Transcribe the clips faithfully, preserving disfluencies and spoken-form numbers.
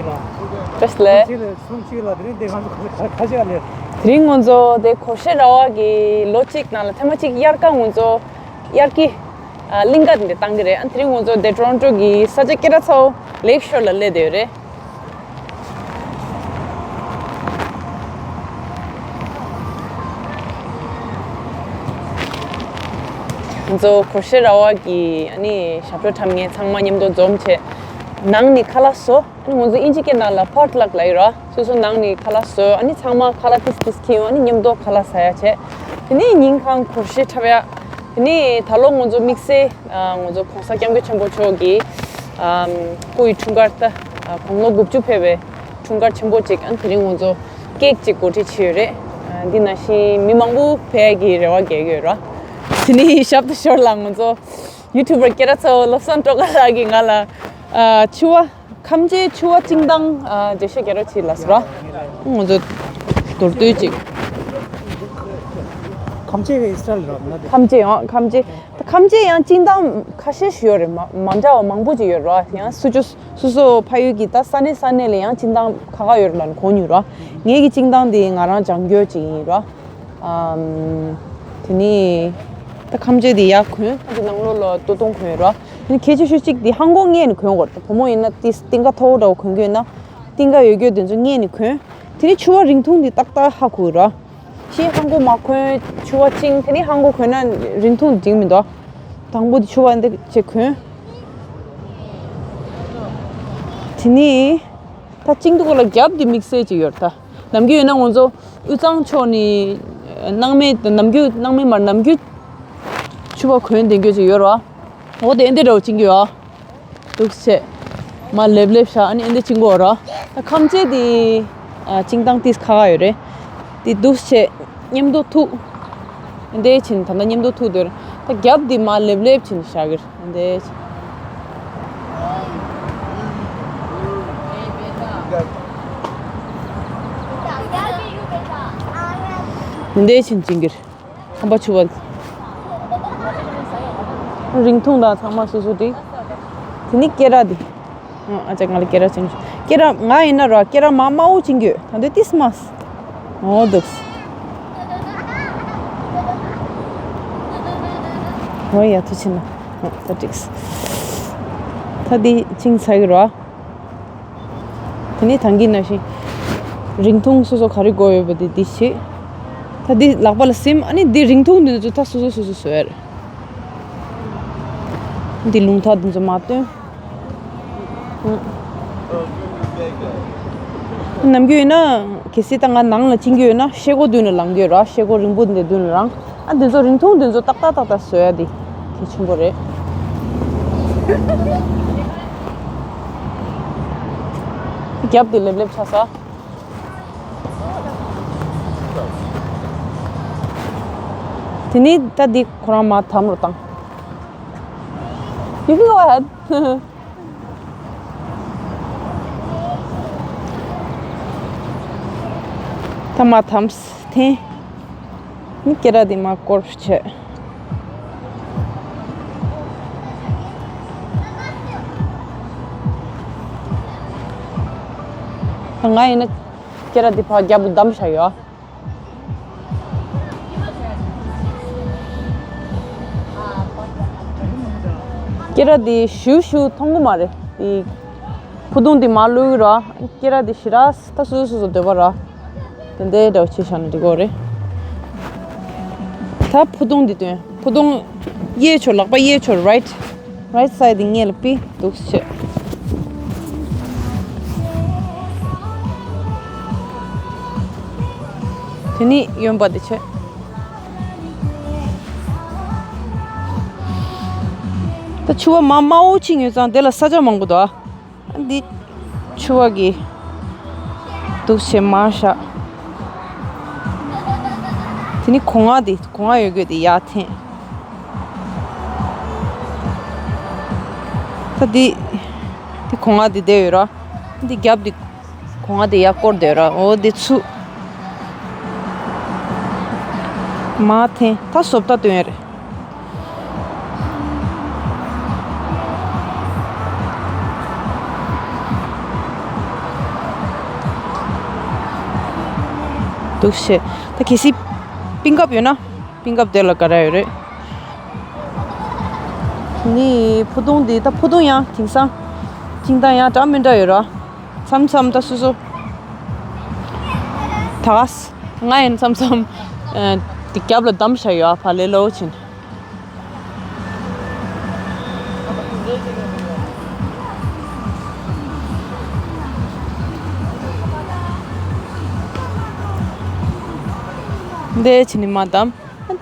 བཀྲ་ཤིས་བདེ་ལེགས། ཚོང་ཆེ་ལ་དེ་རིང་དེ་ང་ཚོ་ཁ་ཁ་ཤས་ལས། དེ་རིང་ང་ཚོ་དེ་གོར་ཤེ་ར་བ་གི་ལོ་གཅིག་ནང་ལ་ཐེངས་མ་གཅིག་དབྱར་ཁ་ང་ཚོ་དབྱར་གྱི་ཨ་གླིང་ག་དེ་འདྲ་བཏང་གི་རེད། ཨ་དེ་རིང་ང་ཚོ་དེ་ཊོ་རོན་ཊོ་གི་ས་ཆ་སྐད་གྲགས་ཚ་བོ་ལེག་ཤོར་ལ་སླེབས་བསྡད་ཡོད་རེད། ང་ཚོ་གོར་ཤེ་ར་བ་གི་ཨ་ནི་ཞབས་བྲོ་འཁྲབ་མཁན་ཚང་མ་མཉམ་དུ་འཛོམས་བྱས་ནང་ནས་ཁ་ལག་བཟོ། ཨ་ནི་ང་ཚོ་དབྱིན་ཇི་སྐད་ནང་ལ་པོ་ཊི་ལག་ལབ་ཡོད་ར། སོ་སོ་ནང་ནས་ཁ་ལག་བཟོས། ཨ་ནི་ཚང་མ་ཁ་ལག་ཏིས་ཏིས་འཁྱེར་ཡོང་། ཨ་ནི་མཉམ་དུ་ཁ་ལག་ཟ་ཡ་བྱས། དེ་ནས་ཉིན་གང་གོར་ཤེ་འཁྲབ་ཡ། དེ་ནས་ད་ལོ་ང་ཚོ་དམིགས་བསལ་ང་ཚོ་༸གོང་ས་༸སྐྱབས་མགོན་ཆེན་པོ་མཆོག་གི་སྐུ་ཡི་འཁྲུངས་སྐར་ད་དགུང་ལོ་དགུ་བཅུ་ཕེབས་པའི་འཁྲུངས་སྐར་ཆེན་པོ་ཅིག་ཨ་ནི་དེ་རིང་ང་ཚོ་ཀེག་ཅིག་གོ་སྒྲིག་བྱས་ཡོད་རེད། འདི་ནང་བཞིན་མི་མང་པོ་ཕེབས་ཡ་གི་རེ་བ་རྒྱག་གི་ཡོད་ར། དེ་ནས་ཞབས་ཏོག་ཞོར་ལ་ང་ཚོ་ཡུ་ཊུབ་པར་སྐད་གྲགས་ཚ་བོ་བློ་བཟང་སྒྲོལ་དཀར་ལགས་ཀྱིས་ང་ལ་ཕྱུ་པ། ཁམ་བྱའི་ཕྱུ་པ་བཅིངས་ཐང་ཨ་འགྲེལ་བཤད་རྒྱག་རོགས་བྱེད་ལབ་སོང་ར། ང་ཚོ་མདོར་བསྡུས་ཅིག་ཁམ་བྱའི་ཨི་སི་ཊལ་ར་མ་ན་དེ། ཁམ་བྱའི་ཡང་ཁམ་བྱའི་ད་ཁམ་བྱའི་ཡང་བཅིངས་ཐང་ཁ་ཤས་ཤིག་ཡོད་རེད། མ་མ་འདྲ་བ་མང་པོ་ཅིག་ཡོད་ར། ཡང་སུ་ཅུ་སུ་སོ་ཕ་ཡུལ་གྱི་ད་ས་གནས་ས་གནས་ལ་ཡང་བཅིངས་ཐང་ཁག་ཁག་ཡོད་རེད་ལབ་ནས་གོ་མྱོང་ར། ངེད་ཀྱི་བཅིངས་ཐང་དེ་ང་རང་ལྗང་གུ་ཅིག་ཡིན་ར། ཨམ། དེ་ནི། ད་ཁམ་བྱའི་དེ་ཡར་གོན། ཁམ་བྱའི་ནང་ལོགས་ལ་ལྟོ་སྟོང་གོན་ར། དེ་ནི་གལ་ཆེ་ཤོས་གཅིག་དེ་ལྷམ་གོག་སྔས་ནས་གོན་དགོས་རེད། ད་བུ་མོ་ཡིན་ན་ཏིས་རྟིང་ཁ་མཐོ་བོ་འདྲ་བོ་གོན་གྱི་ཡོད་ན། རྟིང་ཁ་ཡོད་རྒྱུ་དེ་ཚོ་སྔས་ནས་གོན། དེ་ནི་ཕྱུ་པ་རིང་ཐུང་དེ་ཏག་ཏག་ཧ་གོ་གི་ར། ཕྱིས་ལྷམ་གོག་མ་གོན་ཕྱུ་པ་བཅིངས། དེ་ནི་ལྷམ་གོག་གོན་ན་རིང་ཐུང་དེ་འགྲིག་མི་འདུག་དང་པོ་དེ་ཕྱུ་པ་འདི་བྱས་གོན། དེ་ནི། ད་བཅིངས་འདུག་གོ་ལ་རྒྱབ་འདི་དམིགས་བསལ་ཅིག་ཡོད་རེད་ད། ནམ་རྒྱུན་ཡོད་ན་ང་ཚོ་དབུས་གཙང་ཕྱོགས་ནས་སྣང་མེད་ནམ་རྒྱུན་སྣང་མེད་མར་ནམ་རྒྱུན་ཕྱུ་པ་གོན་བསྡད་རྒྱུ་ཅིག་ཡོད་རེད་བ། འོ་དེ་ཨེ་འདི་འདྲ་བོ་བཅིངས་རྒྱུ་ཨ། འདུག་བྱས། མར་ལེབ་ལེབ་བཞག་ཨ་ནི་ཨེ་འདི་བཅིངས་གོ་རེད། ད་ཁམ་བྱའི་དེ་ཨ་བཅིངས་སྟངས་ཏིས་ཁག་ཁག་ཡོད་རེད། དེ་འདུག་བྱས། མཉམ་དུ་ཐུག་འདི་བྱིན་ད་ལྟ་མཉམ་དུ་ཐུག་འདོད། ད་རྒྱབ་འདི་མར་ལེབ་ལེབ་བྱིན་བཞག་གི་འདི་འདི་བྱིན་བྱིན་གི་ཁམ་པ་ཕྱུ་པ། རིང་ཐུང་དང་ཚང་མ་སོ་སོ་འདི། དེ་ནི་སྐེ་རགས་འདི། ཨ་ཅག་ང་ལ་སྐེ་རགས་བྱིན། སྐེ་རགས་ང་ཡིན་ན་ར་སྐེ་རགས་མ་དམར་པོ་བྱིན་གྱི་ཡོད། ད་འདི་ཏིས་མ། འོ་འདུག་འོ་ཡ་ཐུག་ཕྱིན་ན། འོ་ད་འགྲིགས། ད་འདི་བྱིན་ཚར་གྱི་ར། དེ་ནི་ཐང་གི་ན་ཤི། རིང་ཐུང་སོ་སོ་ག་རེ་དགོས་ཡོད་པ་དེ་འདི་བྱེད། ད་འདི་ལག་པ་ལ་སིམ། ཨ་ནི་འདི་རིང་ཐུང་འདི་ཚོ་ད་སོ་སོ་སོ་སོ་བཟོས་རེད། འདི་རླུང་ཐག་འདི་ཚོ་མ་བཏོན། ནམ་རྒྱུན་ཡིན་ན་གལ་སྲིད་ད་ང་ནང་ལ་བཅིངས་རྒྱུ་ཡོད་ན་ཤེལ་སྒོ་མདུན་ལ་ལངས་རྒྱུ་ཡོད་ར། ཤེལ་སྒོ་རིང་པོ་འདི་མདུན་ལ་ལངས། ཨ་འདི་ཚོ་རིང་ཐུང་འདི་ཚོ་ཏག་ཏག་ཏག་ཏག་བཟོ་ཡ་འདི་གལ་ཆེན་པོ་རེད། རྒྱབ་འདི་ལེབ་ལེབ་ཆགས་ས། དེ་ནི་ད་འདི་ཁོ་རང་མར་དམ་རུ་བཏང་། You can go ahead. ད་མར་དམ་འཐེན། ནི་སྐེ་རགས་འདི་མར་སྐོར་བྱས། ད་ང་ཡིན་ན་སྐེ་རགས་འདི་ཕར་རྒྱབ་ཏུ་བསྡམས་བཞག་ཡོད། སྐེ་རགས་འདི་ཞུ་ཞུ་མཐོང་གི་མ་རེད། འདི་ཕུ་དུང་འདི་མར་བླུགས་ཀྱི་ར། སྐེ་རགས་འདི་ཞེ་དྲག་ད་སོ་སོ་སོ་སོ་འདོད་པ་ར། དེ་འདྲའི་འདྲ་བོ་བྱས་བཞག་ན་འགྲིག་གི་རེད། ད་ཕུ་དུང་འདི་སྟོན། ཕུ་དུང་གཡས་ཕྱོགས། ལག་པ་གཡས་ཕྱོགས། རའིཊ། རའིཊ་སའིཌ་འདི་སྔས་ལ་ཕུད། འདུག་སེ་བྱས། དེ་ནི་གཡོན་པ་འདི་བྱས། ད་ཕྱུ་པ་མར་དམར་པོ་ཕྱིན་ཡོད་ཙང་དེ་ལ་ས་ཆ་མང་པོ་འདུག་ཨ། འདི་ཕྱུ་པ་གི་འདུག་སེ་མར་བཞག་དེ་ནི་སྒོ་ང་འདི། སྒོ་ང་ཡོད་དགོས་དེ་ཡར་འཐེན། ད་འདི་འདི་སྒོ་ང་འདི་བསྡད་ཡོད་ར། འདི་རྒྱབ་འདི་སྒོ་ང་འདི་ཡར་བསྐོར་བསྡད་ཡོད་ར། འོ་འདི་ཚུར་མར་འཐེན། ད་བཟོ་ལྟ་སྟོན་ཡ་རེད། འདུག་བྱས། ད་གལ་སྲིད་པིན་ཀབ་ཡོད་ན། པིན་ཀབ་དེ་ལ་ག་རེ་ཡོད་རེད། ནི་ཕུ་ཐུང་འདི་ད་ཕུ་ཐུང་ཡང་དེང་སང་ཅིང་ཏང་ཡང་འདྲ་མི་འདྲ་ཡོད་ར། མཚམས་མཚམས་ད་སོ་སོ། ད་ག་ས་ང་ཡིན་མཚམས་མཚམས་ཨ་དེ་རྒྱབ་ལ་བསྡམས་བཞག་ཡོད་ཨ་ཕ་ལེ་ལོ་ཕྱིན། འདི་ཕྱིན་ནི་མ་བསྡམས།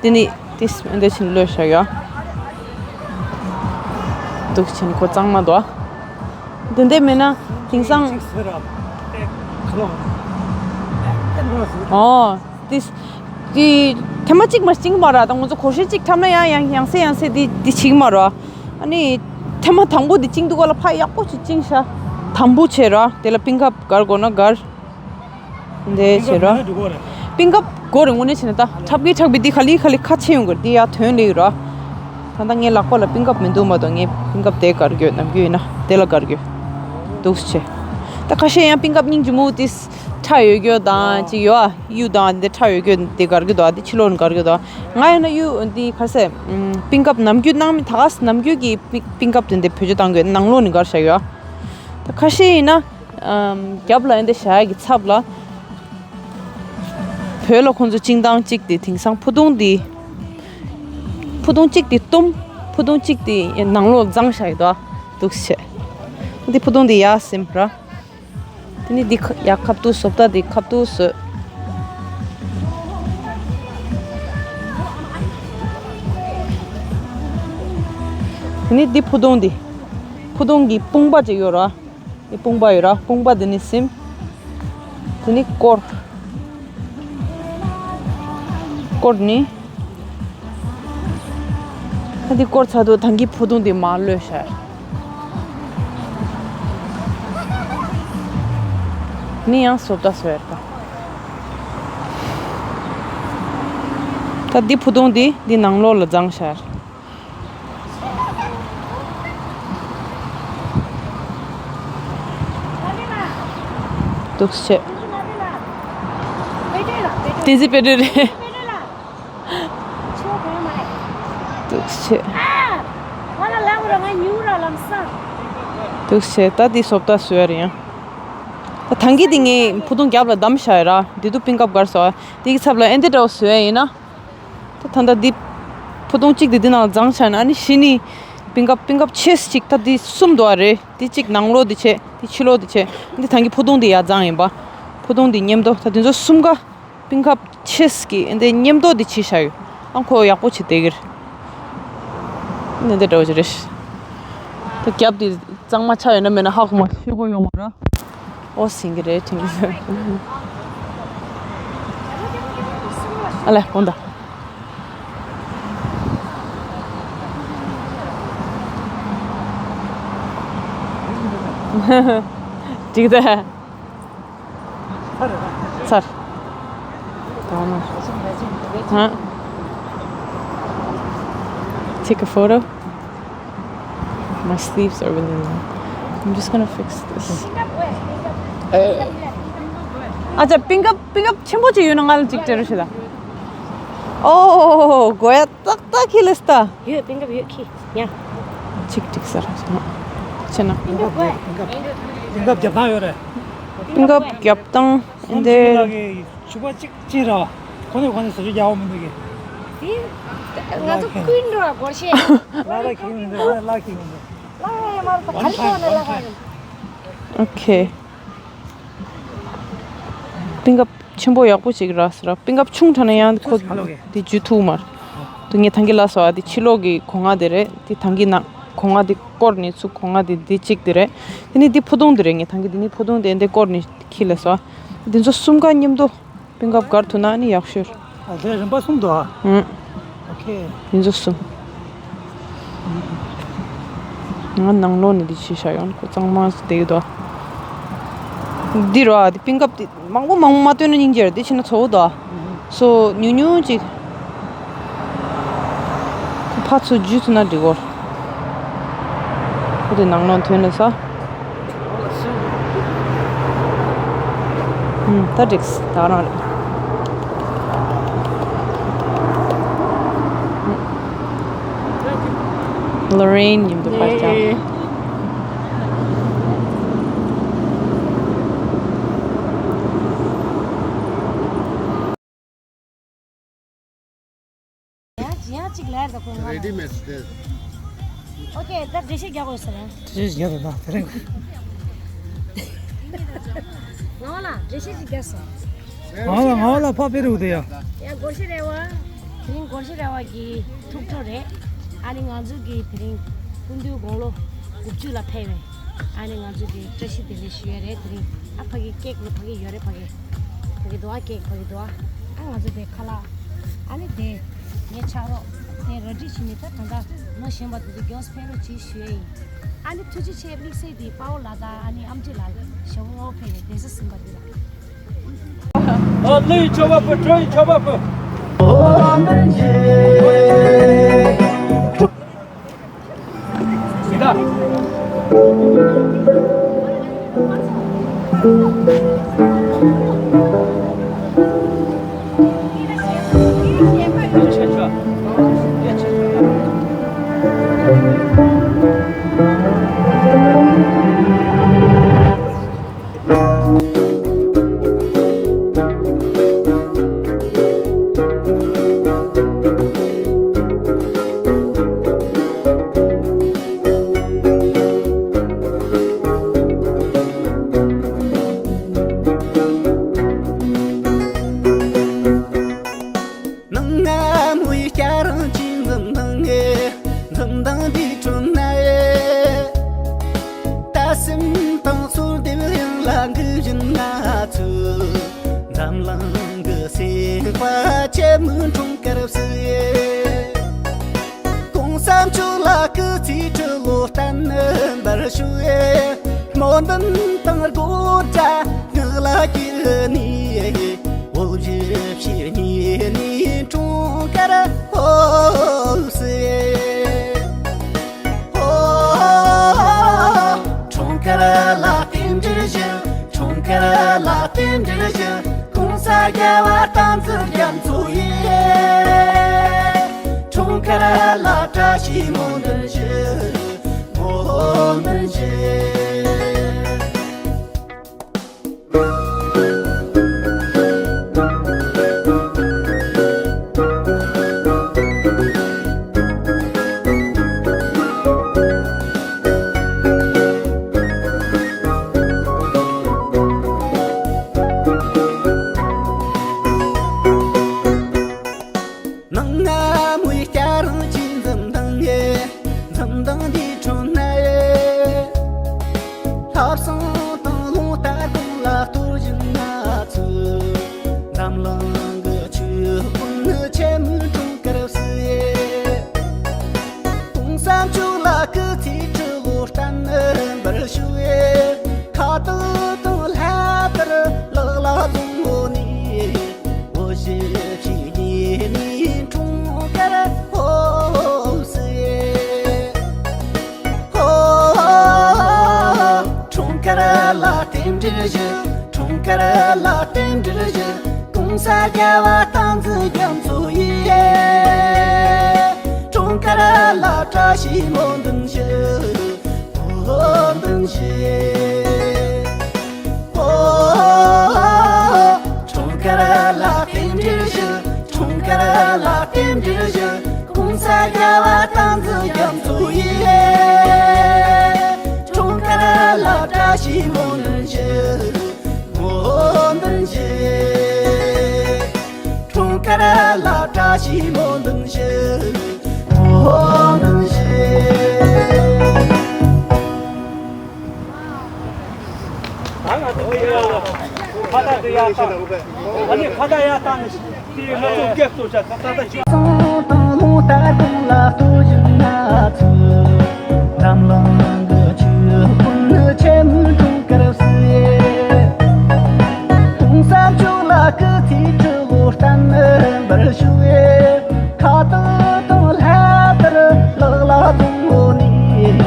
འདི་ནི་ཏིས་འདི་ཕྱིན་ལོས་བཞག་ཡོད། འདུག་ཕྱིན་ཁོ་གཙང་མ་འདུག་འདི་འདི་མིན་ན་དེང་སང་། ཨོ། ཏིས། ཏི། ཐེངས་མ་གཅིག་མ་གཅིག་མ་ར་ད་ང་ཚོ་གོ་ཤེས་གཅིག་འཁྲབ་ན་ཡང་ཡང་ཡང་སེ་ཡང་སེ་འདི་འདི་བྱེད་ཀྱི་མ་ར། ཨ་ནི། ཐེངས་མ་དང་པོ་འདི་བཅིངས་འདུག་ག་ལ་ཕ་ཡག་པོ་ཞིག་བཅིངས་ཤག་དམ་པོ་བྱས་ར་དེ་ལ་པིན་ཀབ་གར་དགོས་ན་གར། འདི་བྱས་ར། པིན་ཀབ་དགོས་རེད་དངོས་གནས་བྱས་ན་ད་འཁྲབ་གི་འཁྲབ་གི་འདི་ག་ལི་ག་ལི་ཁ་ཕྱེ་ཡོང་གི་རེད་འདི་ཡ་དོན་ལེ་ཡོད་ར། ད་ལྟ་ངའི་ལག་པ་ལ་པིན་ཀབ་མི་འདུག་མ་གཏོགས་ངས་པིན་ཀབ་དེ་གར་དགོས་ནམ་རྒྱུན་ཡིན་ན་དེ་ལ་གར་དགོས། འདུག་བྱས། ད་ཁ་ཤས་ཡང་པིན་ཀབ་སྙིང་རྗེ་མོ་ཏིས། ཁྲ་ཡོད་རྒྱུ་དང་ཅིག་ཡོད་ཨ། གཡུ་དང་འདི་ཁྲ་ཡོད་རྒྱུ་འདི་གར་གི་འདུག་ཨ། འདི་ཕྱི་ལོགས་ནས་གར་གི་འདུག་ཨ། ང་ཡིན་ན་གཡུ་འདི་ག་རེ་ཟེར། ཨམ། པིན་ཀབ་ནམ་རྒྱུན་གནང་མི་ད་ག་ས་ནམ་རྒྱུན་གྱི་པིན་པིན་ཀབ་དེ་འདི་བེད་སྤྱོད་བཏང་དགོས་ནང་ལོགས་ནས་གར་བཞག་ཡོད་ཨ། ད་ཁ་ཤས་ཡིན་ན། ཨམ། རྒྱབ་ལ་འདི་བཞག་ཡ་གི་ཚབ་ལ། བོད་ལ་ཁོང་ཚོ་བཅིངས་སྟངས་གཅིག་དེ་དེང་སང་ཕུ་ཐུང་འདི། ཕུ་ཐུང་གཅིག་དེ་བཏུམ། ཕུ་ཐུང་གཅིག་དེ་ནང་ལོགས་བརྫངས་བཞག་ཡོད་དོ། འདུག་བྱས། འདི་ཕུ་ཐུང་འདི་ཡར་ཟིན་ར། དེ་ནི་འདི་ཁ་ཡར་ཁ་ཐུག་བཟོ་ལྟ་འདི་ཁ་ཐུག་བཟོས། དེ་ནི་འདི་ཕུ་ཐུང་འདི། ཕུ་ཐུང་གི་དཔུང་པ་ཅིག་ཡོད་ར། དེ་དཔུང་པ་ཡོད་ར། དཔུང་པ་དེ་ནི་ཟིན། དེ་ནི་སྐོར། སྐོར་ནི། ད་འདི་སྐོར་ཚར་དུས་ད་གིན་ཕུ་ཐུང་འདི་མར་གློད་བཞག་ནི་ཡང་བཟོ་ལྟ་བཟོ་ཡ་རེད་ད། ད་འདི་ཕུ་ཐུང་འདི་འདི་ནང་ལོགས་ལ་བརྫངས་བཞག་འདུག་བྱས། བསྟན་འཛིན་དཔལ་སྒྲོན་རེད། འདུག་བྱས། འདུག་བྱས། ད་འདི་བཟོ་ལྟ་བཟོ་ཡ་རེད་ཡང་། ད་ཐང་གི་འདི་ངས་ཕུ་ཐུང་རྒྱབ་ལ་བསྡམས་བཞག་ཡོད་ར། འདི་དུ་པིན་ཀབ་གར་སོ། འདི་གི་ཚབ་ལ་ཨེ་འདི་འདྲ་བོ་བཟོ་ཡ་ཡིན་ན། ད་ད་ལྟ་འདི་ཕུ་ཐུང་གཅིག་འདི་འདི་ནང་བརྫངས་བཞག་ན་ཨ་ནི་གཞི་ནི་པིན་ཀབ་པིན་ཀབ་ཆེས་གཅིག་ད་འདི་གསུམ་འདུག་ཨ་རེད། འདི་གཅིག་ནང་ལོགས་འདི་བྱས། འདི་ཕྱི་ལོགས་འདི་བྱས། འདི་ཐང་གི་ཕུ་ཐུང་འདི་ཡར་བརྫངས་ཡིན་པ། ཕུ་ཐུང་འདི་མཉམ་དུ་ད་འདི་ཚོ་གསུམ་ཀ་པིན་ཀབ་ཆེས་ཀྱི་འདི་མཉམ་དུ་འདི་ཕྱི་བཞག་ཡོད། ཨང་ཁོ་ཡག་པོ་བྱེད་བསྡད་ཀྱི་རེད། འདི་འདི་འདྲ་བོ་ཅིག་རེད། ད་རྒྱབ་འདི་གཙང་མ་ཆགས་ཡོད་ན་མེད་ན་ཧ་གོ་མ་ཤེས་གོ་ཡོང་མ་ར། ཨོ་ཟིན་གི་རེད་དྲན་གི། ཨ་ལས་དགོངས་དག་འགྲིག་ད། ཚར། ད་ནི། ཧ། Take a photo. My sleeves are really long. I'm just gonna fix this. ཨ་ཅག་པིན་ཀབ་པིན་ཀབ་ཆེན་པོ་ཅིག་ཡོད་ན་ང་ལ་ཅིག་སྤྲད་རོགས་བྱེད་ད། ཨོ་དགོས་ཡ་ཏག་ཏག་ཁྱི་ལས་ད། ཡོད་པིན་ཀབ་ཡོད་ཁྱི་ཡ། ཅིག་ཅིག་ཟེར་ཆེ་ན། པིན་ཀབ་དགོས། པིན་ཀབ་པིན་ཀབ་རྒྱབ་ཐང་ཡོད་རེད། པིན་ཀབ་རྒྱབ་ཐང་འདི། ཕྱུ་པ་གཅིག་ཅིག་ར། ཁོ་ནས་ཁོ་ནས་ཟ་ཆུ་རྒྱག་པ་མི་འདུག་གི། དེ་ང་ཚོ་ཀུན་འགྲོ་བ་སྒོར་གཞས། ལ་ལ་ཁྱི་མི་འདུག་ལ་ལ་ཁྱི་མི་འདུག་ལ་ཡ་མ་རུ་ག་ལི་ཁོ་ནས་ལ་ལ། ཨོ་ཁེ། པིན་ཀབ་ཆེན་པོ་ཡག་པོ་ཅིག་རག་སོང་ར། པིན་ཀབ་ཆུང་དྲགས་ན་ཡང་ཁོ་ཧ་ལོ་གི། དེ་འཇུ་ཐུབ་མ་རེད། དུ་ངས་ཐང་གི་ལ་སོ་ཨ་དེ་ཕྱི་ལོགས་ཀྱི་སྒོ་ང་དེ་རེད། དེ་ཐང་གི་ནང་སྒོ་ང་དེ་བསྐོར་ནས་ཚུར་སྒོ་ང་དེ་དེ་གཅིག་དེ་རེད། དེ་ནི་དེ་ཕུ་ཐུང་དེ་རེད། ངས་ཐང་གི་དེ་ནི་ཕུ་ཐུང་དེ་འདི་བསྐོར་ནས་ཁྱི་ལ་སོ་ཨ། དེ་ཚོ་གསུམ་ཀ་མཉམ་དུ་པིན་ཀབ་གར་ཐུབ་ན་ནི་ཡག་ཤོས་རེད། ཨ་དེ་རིམ་པ་གསུམ་འདུག་ཨ། ཨུམ། ཨོ་ཁེ། ཡིན་ཚུལ་གསུམ། ང་ནང་ལོགས་ནས་འདི་ཕྱི་བཞག་ཡོང་ཁོ་གཙང་མ་བསྡད་ཡོད་དོ། འདི་རོ་ཨ་འདི་པིན་ཀབ་འདི་མང་པོ་མང་པོ་མ་བཏོན་ན་སྙིང་རྗེ་རེད། འདི་ཕྱིན་ན་ཚ་བོ་དོ། སོ་ཉུང་ཉུང་ཅིག་ཕར་ཚུར་འཇུས་ཐུབ་ན་འགྲིག་གོ། ཁོ་དེ་ནང་ལོགས་ཐོན་ནས་ས། ཨུམ། ད་འགྲིགས། ད་རང་རེད། ལོ་རེན་མཉམ་དུ་པར་རྒྱག་ཡང་ཅིག་ལ་ཡར་ད་ཁོ་ང་རེ་ཌི་མེཌ་སྟེ། ཨོ་ཀེ། ད་འགྲེལ་བཤད་རྒྱག་དགོས་ཟེར། འགྲེལ་བཤད་རྒྱག་དགོས་ན་དེ་རིང་ང་ལ་འགྲེལ་བཤད་ཅིག་རྒྱག་ཟེར། ང་ལ་ང་ལ་ཕ་པེ་རུ་དེ་ཡ། ཡ་སྒོར་གཞས་རེ་བ། དེ་རིང་སྒོར་གཞས་རེ་བ་གི་ཐུགས་སྤྲོ་རེད། ཨ་ནི་ང་ཚོ་གི་དེ་རིང་སྐུ་མདུན་དགུང་ལོ་དགུ་བཅུ་ལ་ཕེབས་པའི་ཨ་ནི་ང་ཚོ་གི་བཀྲ་ཤིས་བདེ་ལེགས་ཞུ་ཡ་རེད། དེ་རིང་ཨ་ཕ་གི་ཀེག་ལ་ཕ་གི་ཡོད་རེད། ཕ་གི་ཕ་གི་འདུག་ཨ། ཀེག་ཕ་གི་འདུག་ཨ། ཨ་ང་ཚོ་དེ་ཁ་ལག་ཨ་ནི་དེ་ངའི་ཕྱག་རོགས་དེ་རོ་ཏི་ཞིག་ནི་ད་ད་ལྟ་ནོ་གཞན་པ་དེ་ཚོ་མགྱོགས་ཕེབས་རོགས་གྱིས་ཞུ་ཡ་ཡིན། ཨ་ནི་ཐུགས་རྗེ་ཆེ། དམིགས་བསལ་དེ་དཔའ་བོ་ལགས་དང་ཨ་ནི་ཨམ་ཆི་ལགས་ཞབས་བྲོ་ཕེབས་ནས་གདན་ས་ཟིན་པ་འདི་ལ། ཨ་ལི་ཆོ་བ་པུ་ཁྲོ་ཡི་ཆོ་བ་པུ། ནང་ང་མོའི་སྐྱ་རང་ཅི་འཛུམ་མདངས་ངེ་འཛུམ་མདངས་འདི་ཁྲོད་ན་ཡེ། ད་སེམས་དང་སོར་འདེབས་ཡང་ལ་འགུལ་བཞིན་ན་ཚུལ། འཛམ་གླིང་གི་སེམས་དཔའ་ཆེ་མོའི་འཁྲུངས་སྐར་བསུ་ཡེ། གོང་ས་མཆོག་ལ་སྐུ་ཚེའི་ཁྲི་ལོ་བརྟན་པར་ཞུ་ཡེ། སྨོན་འདུན་དང་དགོངས་འཇགས་ངག་ལ་གྱེར་ནས། འོ་བཞི་བཤེས་གཉེན་ནས་འཁྲུངས་སྐར་ཧོ་སེ། ཧོ། འཁྲུངས་སྐར་ལ་རྟེན་འབྲེལ་ཞུ། འཁྲུངས་སྐར་ལ་རྟེན་འབྲེལ་ཞུ། གོང་ས་རྒྱལ་བ་བསྟན་འཛིན་རྒྱ་མཚོ་ཡི། འཁྲུངས་སྐར་ལ་བཀྲ་ཤིས་སྨོན་འདུན་ཞུ། སྨོན་འདུན་ཞུ། ནང་ང་མོའི་སྐྱ་རང་གཅིག་འཛུམ་མདངས་ཡེ། འཛུམ་མདངས་འདི་ཁྲོད་ན་ཡེ། ལྷ་བསང་དང་རླུང་རྟ་གང་ལ་གཏོར་བཞིན་ན་ཚུལ། འཛམ་གླིང་གི་ཆོས་ཀུན་ནི་ཆེན་མོའི་འཁྲུངས་སྐར་བསུ་ཡེ། གོང་ས་མཆོག་ལ་སྐུ་ཚེའི་ཁྲི་ལོ་བརྟན་པར་ཞུ་ཡེ། ཁ་བཏགས་དང་ལྷ་བཏགས་ལག་ལ་བཟུང་ངོ་ནས། འོ་བཞི་བཅུ་གཉིས་ནས་འཁྲུངས་སྐར་ཧོ་སི། ཧོ། འཁྲུངས་སྐར་ལ་རྟེན་འབྲེལ་ཞུ། འཁྲུངས་སྐར་ལ་རྟེན་འབྲེལ་ཞུ། གོང་ས་རྒྱལ་བ་བསྟན་འཛིན་རྒྱ་མཚོ་ཡི། འཁྲུངས་སྐར་ལ་བཀྲ་ཤིས་སྨོན་འདུན་ཞུ། སྨོན་འདུན་ཞུ། འཁྲུངས་སྐར་ལ་རྟེན་འབྲེལ་ཞུ། འཁྲུངས་སྐར་ལ་རྟེན་འབྲེལ་ཞུ། གོང་ས་རྒྱལ་བ་བསྟན་འཛིན་རྒྱ་མཚོ་ཡི། འཁྲུངས་སྐར་ལ་བཀྲ་ཤིས་སྨོན་འདུན་ཞུ། སྨོན་འདུན་ཞུ། འཁྲུངས་སྐར་ལ་བཀྲ་ཤིས་སྨོན་འདུན་ཞུ། སྨོན་འདུན་ཞུ། ད་ང་ཚོ་འདི་ཡར་ལ་ཁ་བཏགས་འདི་ཡར་བཏང་། ཨ་ནི་ཁ་བཏགས་ཡར་བཏང་ནས་དེ་ང་ཚོ་སྐད་གཏོང་བྱ། ད་ད་ད་ཅི། སང་དང་ལུང་ལྟར་དགོངས་ལ་ལྟོས་བཞིན་ན་ཚུལ། འཛམ་གླིང་གི་ཆོས་ཀུན་ནི་ཆེན་མོའི་འཁྲུངས་སྐར་བསུ་ཡེ། གོང་ས་མཆོག་ལ་སྐུ་ཚེའི་ཁྲི་ལོ་བརྟན་པར་ཞུ་ཡེ། ཁ་བཏགས་དང་ལྷ་བཏགས་ལག་ལ་བཟུང་ངོ་ནས།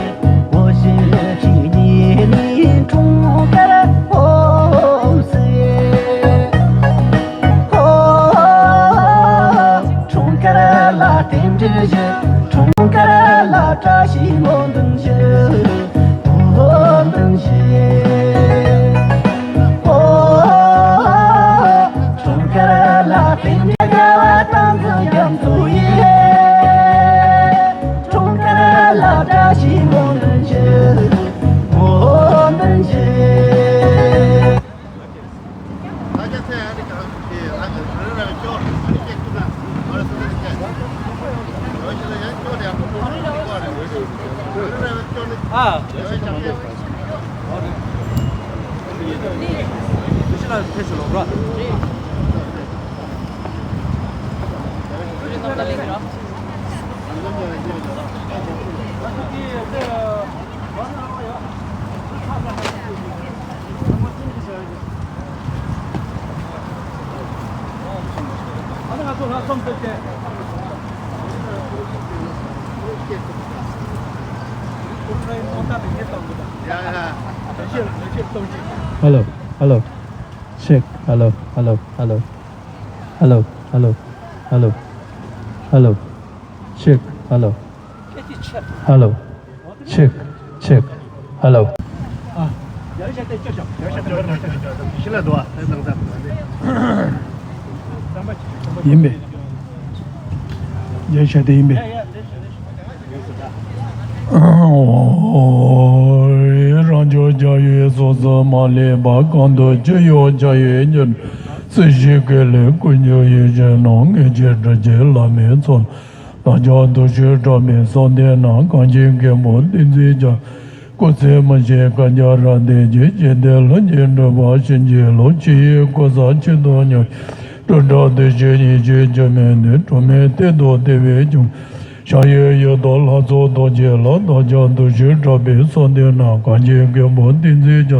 འོ་བཞི་བཅུ་གཉིས་ནས་འཁྲུངས་སྐར་ཧོ་སི། ཧོ། འཁྲུངས་སྐར་ལ་རྟེན་འབྲེལ་ཞུ། འཁྲུངས་སྐར་ལ་བཀྲ་ Hello, hello. Check. Hello, hello, hello. Hello, hello, hello. Hello. Check. Hello. Hello. Check, check. Hello. ཡིན་པས། ཡར་བཞག་དེ་ཡིན་པས། རང་བྱུང་རྒྱལ་བའི་ཚོགས་བསགས་མ་ལུས་པ། གང་དུ་སྤྱི་ཡོངས་བྱ་བའི་རྒྱུ། སྲིད་ཞིའི་སྐད་ལས་ཀུན་གྱི་ཡིད་བཞིན་ནོར། ངེས་ཀྱི་སྒྲུབ་བྱེད་བླ་མའི་ཚོགས། བདག་ཅག་ཐུགས་ཞིག་གྲགས་པའི་གསོལ་འདེབས་ནང་། གངས་ཅན་མཁན་པོ་བསྟན་འཛིན་རྒྱ། སྐུ་ཚེ་མི་ཤིགས་བསྐལ་བརྒྱར་བརྟན་ཅིང་། རྗེ་བདེ་ལྷུན་གྱིས་འགྲུབ་པར་བྱིན་གྱིས་རློབས། ཕྱི་ཡི་གོ་ས་ཆེད་དུ་སྙོམས། སྤྲུལ་དགྲ་སྡེ་བཞིའི་ཉེས་སྤྱོད་རྒྱུ་མེད་ནས། གྲོགས་མེད་གཏེར་སྟོན་བདེ་བའི་འབྱུང་། ཞབས་གཡས་གཡུལ་དུ་ལྷ་ཚོགས་རྡོ་རྗེ་ལ། བདག་ཅག་ཐུགས་ཞིག་གྲགས་པའི་གསོལ་འདེབས་ནང་། གངས་ཅན་མཁན་པོ་བསྟན་འཛིན་རྒྱ།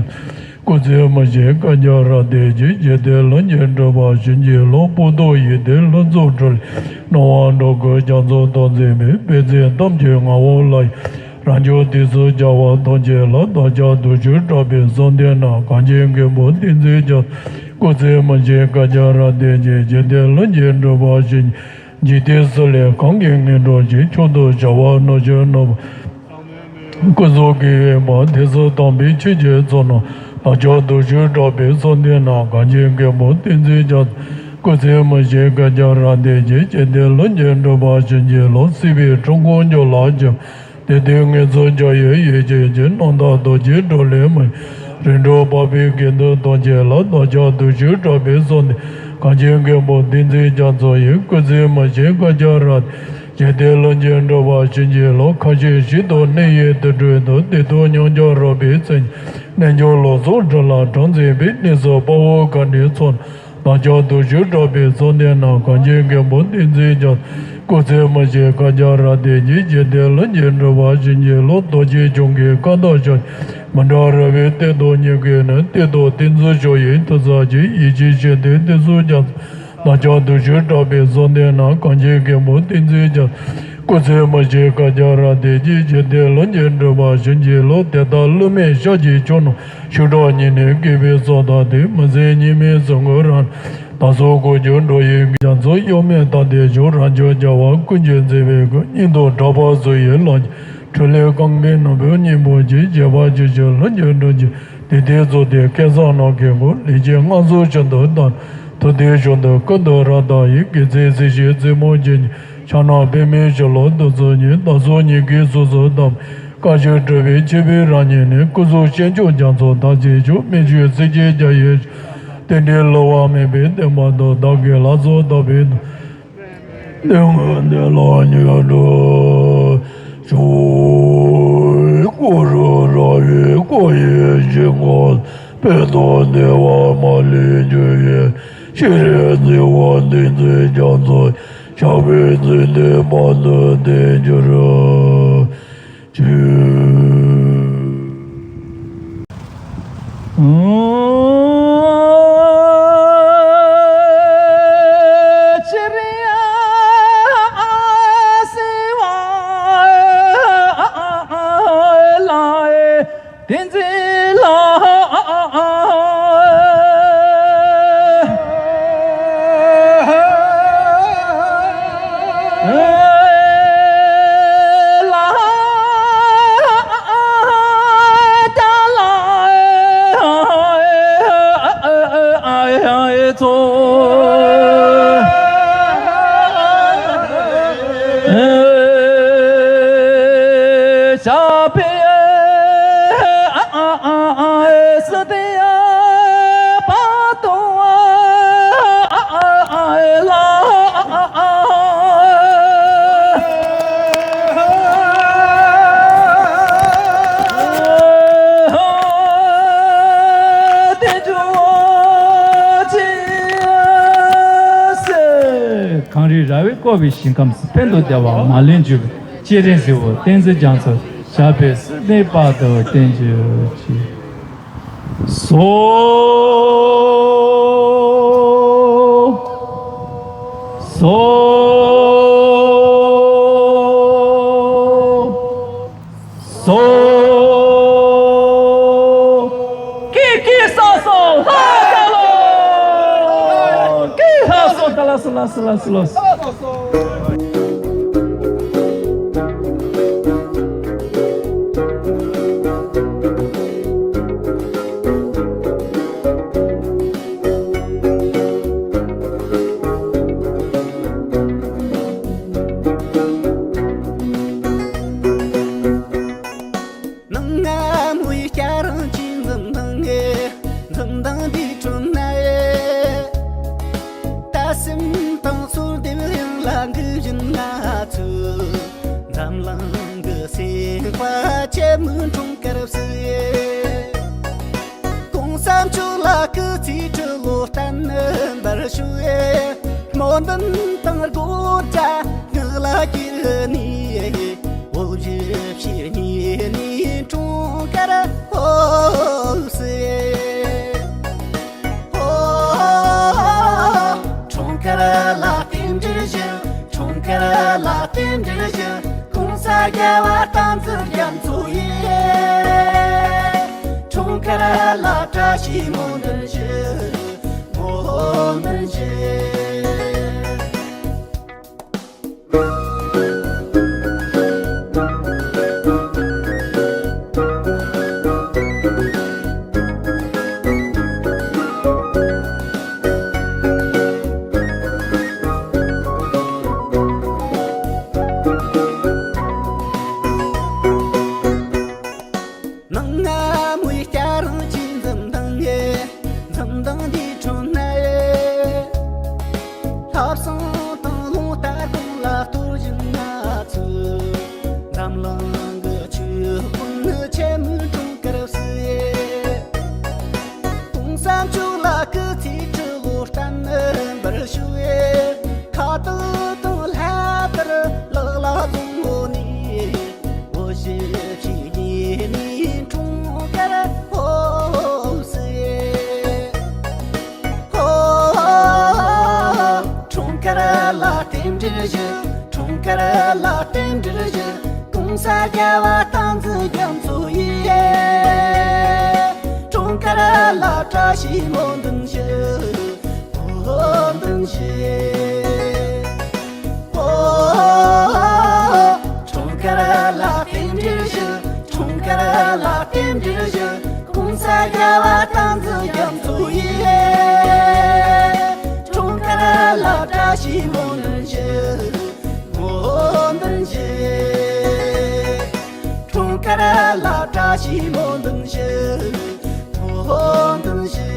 སྐུ་ཚེ་མི་ཤིགས་བསྐལ་བརྒྱར་བརྟན་ཅིང་། རྗེ་བདེ་ལྷུན་གྱིས་འགྲུབ་པར་བྱིན་གྱིས་རློབས། སྤོ་ཏོ་ཡི་དེ་ལྷུན་རྫོགས་སྤྲུལ། སྣང་བ་འགྲོ་ཀུན་རྒྱ་མཚོ་དང་འཛིན་པའི། པད་ཚལ་ཐམས་ཅད་ངང་པ་ལ། རང་བྱུང་དུས་སུ་རྒྱལ་བ་ཐམས་ཅད་ལ། བདག་ཅག་ཐུགས་ཞིག་གྲགས་པའི་གསོལ་འདེབས་ནང་། གངས་ཅན་མཁན་པོ་བསྟན་འཛིན་རྒྱ། སྐུ་ཚེ་མི་ཤིགས་བསྐལ་བརྒྱར་བརྟན་ཅིང་། རྗེ་བདེ་ལྷུན་གྱིས་འགྲུབ་པར་བྱིན། འཇིག་རྟེན་སྲིད་ལས་གང་གིས་ངེས་འགྲོ་ཞིང་། མཆོག་ཏུ་བྱ་བ་རྣམ་དཔྱོད་རྣམ། ཀུན་རྫོབ་ཀྱི་དབེན་པ་དེ་སུ་དམ་པའི་ཆོས་ཀྱི་ཚོགས་རྣམས། བདག་ཅག་ཐུགས་ཞིག་གྲགས་པའི་གསོལ་འདེབས་ནང་། གངས་ཅན་མཁན་པོ་བསྟན་འཛིན་རྒྱ། སྐུ་ཚེ་མི་ཤིགས་བསྐལ་བརྒྱར་བརྟན་ཅིང་། རྗེ་བདེ་ལྷུན་གྱིས་འགྲུབ་པར་བྱིན་གྱིས་རློབས། སྲིད་པའི་འཁྲུལ་འཁོར་འཇོམས་ལ་བྱོན། དེ་དུས་ངེད་ཚོ་འཇའ་ཡི་ཡེ་ཤེས་ཀྱི། རྣམ་དག་རྡོ་རྗེ་འགྲོ་ལས་མི་འགྱུར། རིམ་གྲོ་འཕགས་པའི་དགེ་འདུན་ཐམས་ཅད་ལ། བདག་ཅག་ཐུགས་ཞིག་གྲགས་པའི་གསོལ་འདེབས། གངས་ཅན་མཁན་པོ་བསྟན་འཛིན་རྒྱ་མཚོ་ཡི། སྐུ་ཚེ་མི་ཤིགས་བསྐལ་བརྒྱར་བརྟན། རྗེ་བདེ་ལྷུན་གྱིས་འགྲུབ་པར་བྱིན་གྱིས་རློབས། ཁ་ཞེ་ཞིག་ཏུ་གནས་ཡུལ་དུར་ཁྲོད་དུ། བདེ་སྟོང་མཉམ་གྱུར་རོལ་པའི་ཚལ། རྣལ་འབྱོར་ལོངས་སུ་གྲུབ་ལ་གྲངས་མེད་པའི། གནས་སུ་དཔའ་བོ་མཁའ་འགྲོའི་ཚོགས། བདག་ཅག་ཐུགས་ཞིག་གྲགས་པའི་གསོལ་འདེབས་ནང་། གངས་ཅན་མཁན་པོ་བསྟན་འཛིན་རྒྱ། སྐུ་ཚེ་མི་ཤིགས་བསྐལ་བརྒྱར་བརྟན་ཅིང་། རྗེ་བདེ་ལྷུན་གྱིས་འགྲུབ་པར་བྱིན་གྱིས་རློབས། རྡོ་རྗེ་འཆང་གི་བཀའ་དང་ཕྱག། མི་འབྲལ་རོལ་པའི་གཏེར་སྟོན་ཉིད་ཀྱིས་ནི། གཏེར་སྟོན་ཏིང་འཛིན་མཆོག་ཡི་མཐུ་རྩལ་གྱིས། ཡིད་ཆེས་ཞུ་འདོད་གཏེར་སྲུང་རྒྱ་མཚོ། བདག་ཅག་ཐུགས་ཞིག་གྲགས་པའི་གསོལ་འདེབས་ནང་། གངས་ཅན་མཁན་པོ་བསྟན་འཛིན་རྒྱ། སྐུ་ཚེ་མི་ཤིགས་བསྐལ་བརྒྱར་བརྟན་ཅིང་། རྗེ་བདེ་ལྷུན་གྱིས་འགྲུབ་པར་བྱིན་གྱིས་རློབས། དེ་ལྟར་བསླུ་མེད་ཤཱཀྱའི་ཆོས་རྣམས། ཤུགས་དྲག་ཉིད་ནས་བསྐལ་པའི་ཚོགས་དང་ལྡན། མི་ཟད་ཉི་མའི་གཟིམ་ཁང་རང་། བདག་སོགས་འཁོར་བཅས་འགྲོ་ཡི་རྒྱ་མཚོ། གཡོ་མེད་དག་ལྟའི་མཆོག་རང་བྱུང་རྒྱལ་བ་ཀུན་གྱི་མཛད་པའི་སྐུ། སྙིང་དུ་གྲགས་པ་གཟུགས་ཡི་ལྷ། འཕྲིན་ལས་རྐང་པའི་ནོར་བུ་སྙིང་པོ་ཆེ། བྱེ་བ་བཅུ་བཞི་ལྷུན་གྱིས་གྲུབ་ཅིང་། དེ་དེ་རྫོགས་ཏེ་སྐལ་བཟང་ནམ་མཁའི་མགོན། ལས་ཀྱི་མངའ་གསོལ་ཤིན་ཏུ་དག། ཐུབ་བསྟན་ཕྱོགས་དུས་ཀུན་ཏུ་རབ་བརྟན་ཡི། དགེ་ཚུལ་སྲིད་ཞིའི་རྩེ་མོར་བྱོན། ཕྱག་ན་པདྨའི་ཞལ་ལུང་བདུད་རྩི་ཉིད། བདག་སོགས་ཉིད་ཀྱི་གཟུགས་སུ་བལྟམས། བཀའ་བརྒྱུད་གྲུབ་པའི་ཆེན་པོའི་རབ་བརྙེས་ནས། སྐུ་གཟུགས་ཅན་མཆོག་རྒྱ་མཚོ་དར་ཅན་མཆོག་རྨད་བྱུང་སྲས་ཀྱི་རྒྱལ་བའི་ཞབས། རྟེན་འབྲེལ་བསླུ་བ་མེད་པའི་བསྟན་པ་དང་། བདག་གི་ལྷ་ཚོགས་དག་པའི་དོན། དེ་སྔོན་དེ་ལ་མྱུར་འགྲུབ་ཤོག། སྐུ་རུ་ར་བའི་སྐུ་ཡི་ཞིང་ཁམས། དཔལ་དང་བདེ་བ་མ་ལུས་འབྱུང་བའི། ཤེས་རིག་མཛེས་པ་བསྟན་འཛིན་རྒྱ་མཚོ། ཞབས་པད་སྲིད་མཐའི་བར་དུ་བརྟན་གྱུར་ཅིག། བསྐོར་བའི་ཞིང་ཁམས་སུ། ཕན་དང་བདེ་བ་མ་ལུས་འབྱུང་བའི། སྤྱན་རས་གཟིགས་དབང་བསྟན་འཛིན་རྒྱ་མཚོ། ཞབས་པད་སྲིད་མཐའི་བར་དུ་བརྟན་གྱུར་ཅིག། སོ། སོ། སོ། ཀི་ཀི་སོ་སོ་ལྷ་དགའ་ལོ། ཀི་ལྷ་སོ་དགའ་ལ་སོ་ལ་སོ་ལ་སོ་ལ་སོ། ནང་ང་མོའི་སྐྱ་རང་གཅིག་འཛུམ་མདངས་ངེ། འཛུམ་མདངས་འདི་དྲོད་ན་ཡེ། ད་སེམས་དང་ཚོར་འདེབས་ཡང་ལ་འགུལ་བཞིན་ང་ཚོས། འཛམ་གླིང་གི་སེམས་དཔའ་ཆེན་མོའི་འཁྲུངས་སྐར་བསུ་ཡེ། གོང་ས་མཆོག་ལ་སྐུ་ཚེ་ཁྲི་ལོ་བརྟན་པར་ཤོག། སྨོན་འདུན་དང་དགོངས་བཅས་ངག་ལ་གྱེར་ནས། བོད་བཞི་ཕྱི་གཉིས་ནས་འཁྲུངས་སྐར་ཧོ་སེ། ཧོ། འཁྲུངས་སྐར་ལ་རྟེན་འབྲེལ་ཞུ། འཁྲུངས་སྐར་ལ་རྟེན་འབྲེལ་ཞུ། གོང་ས་རྒྱལ་བ་བསྟན་འཛིན་རྒྱ་མཚོ་ཡི། འཁྲུངས་སྐར་ལ་བཀྲ་ཤིས་སྨོན་འདུན་ཞུ། སྨོན་འདུན་ཞུ། ནང་ང་མོའི་སྐྱ་རེངས་ཀྱི་འཛུམ་མདངས་ཡེ། འཛུམ་མདངས་འདི་ཁྲོད་ན་ཡེ། ལྷ་བསང་དང་རླུང་རྟ་དགུང་ལ་གཏོར་བཞིན་ང་ཚོས། འཛམ་གླིང་གི་ཆོས་དཔོན་ཆེན་མོའི་འཁྲུངས་སྐར་བསུ་ཡེ། གོང་ས་མཆོག་ལ་སྐུ་ཚེ་ཁྲི་ལོ་བརྟན་པར་ཤོག་ཡེ། ཁ་བཏགས་དང་ལྷ་བཏགས་ལག་ལ་བཟུང་ངོ་ནས། འོ་ཞེས་ཕྱི་ཉིན་ནས་འཁྲུངས་སྐར་ཧོ་སེ། ཧོ། འཁྲུངས་སྐར་ལ་རྟེན་འབྲེལ་ཞུ། འཁྲུངས་སྐར་ལ་རྟེན་འབྲེལ་ཞུ། གོང་ས་རྒྱལ་བ་བསྟན་འཛིན་རྒྱ་མཚོ་ཡི། འཁྲུངས་སྐར་ལ་བཀྲ་ཤིས་སྨོན་འདུན་ཞུ། སྨོན་འདུན་ཞུ། འཁྲུངས་སྐར་ལ་རྟེན་འབྲེལ་ཞུ། འཁྲུངས་སྐར་ལ་རྟེན་འབྲེལ་ཞུ། གོང་ས་རྒྱལ་བ་བསྟན་འཛིན་རྒྱ་མཚོ་ཡི། འཁྲུངས་སྐར་ལ་བཀྲ་ཤིས་སྨོན་འདུན་ཞུ། སྨོན་འདུན་ཞུ། འཁྲུངས་སྐར་ལ་བཀྲ་ཤིས་སྨོན་འདུན་ཞུ། སྨོན་འདུན་ཞུ།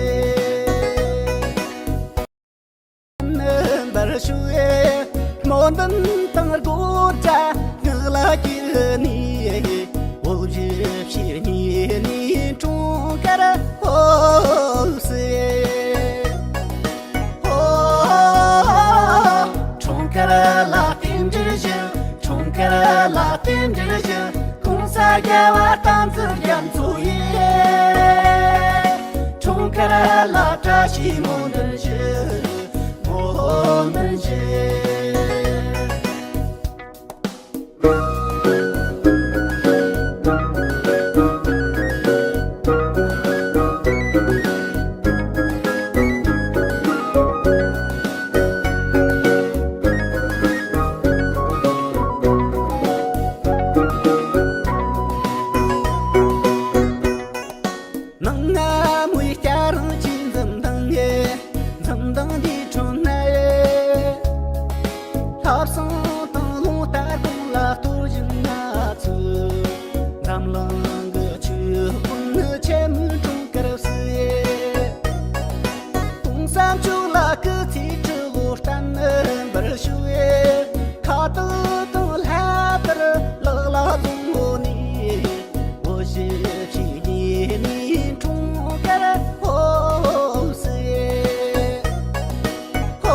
འབར་ཤོག་ཨེ། སྨོན་འདུན་དང་དགོངས་བཅས་ངག་ལ་གྱེར་ནས། འོ་བཞི་ཕྱི་གཉིས་ནས་འཁྲུངས་སྐར་ཧོ་སེ། ཧོ། འཁྲུངས་སྐར་ལ་རྟེན་འབྲེལ་ཞུ། འཁྲུངས་སྐར་ལ་རྟེན་འབྲེལ་ཞུ། གོང་ས་རྒྱལ་བ་བསྟན་འཛིན་རྒྱ་མཚོ་ཡི། འཁྲུངས་སྐར་ལ་བཀྲ་ཤིས་སྨོན་འདུན་ཞུ། སྨོན་འདུན་ཞུ། ནང་ང་མོའི་སྐྱ་རེངས་ཀྱི་འཛུམ་མདངས་ཡེ། འཛུམ་མདངས་འདི་ཁྲོད་ན་ཡེ། ལྷ་བསང་དང་རླུང་རྟ་དགུང་ལ་གཏོར་བཞིན་ང་ཚོས། འཛམ་གླིང་གི་ཆོས་དཔོན་ཆེན་མོའི་འཁྲུངས་སྐར་བསུ་ཡེ། གོང་ས་མཆོག་ལ་སྐུ་ཚེ་ཁྲི་ལོ་བརྟན་པར་ཤོག་ཨེ། ཁ་བཏགས་དང་ལྷ་བཏགས་ལག་ལ་བཟུང་ངོ་ནས། འོ་བཞི་ཕྱི་གཉིས་ནས་འཁྲུངས་སྐར་ཧོ་སེ། ཧོ།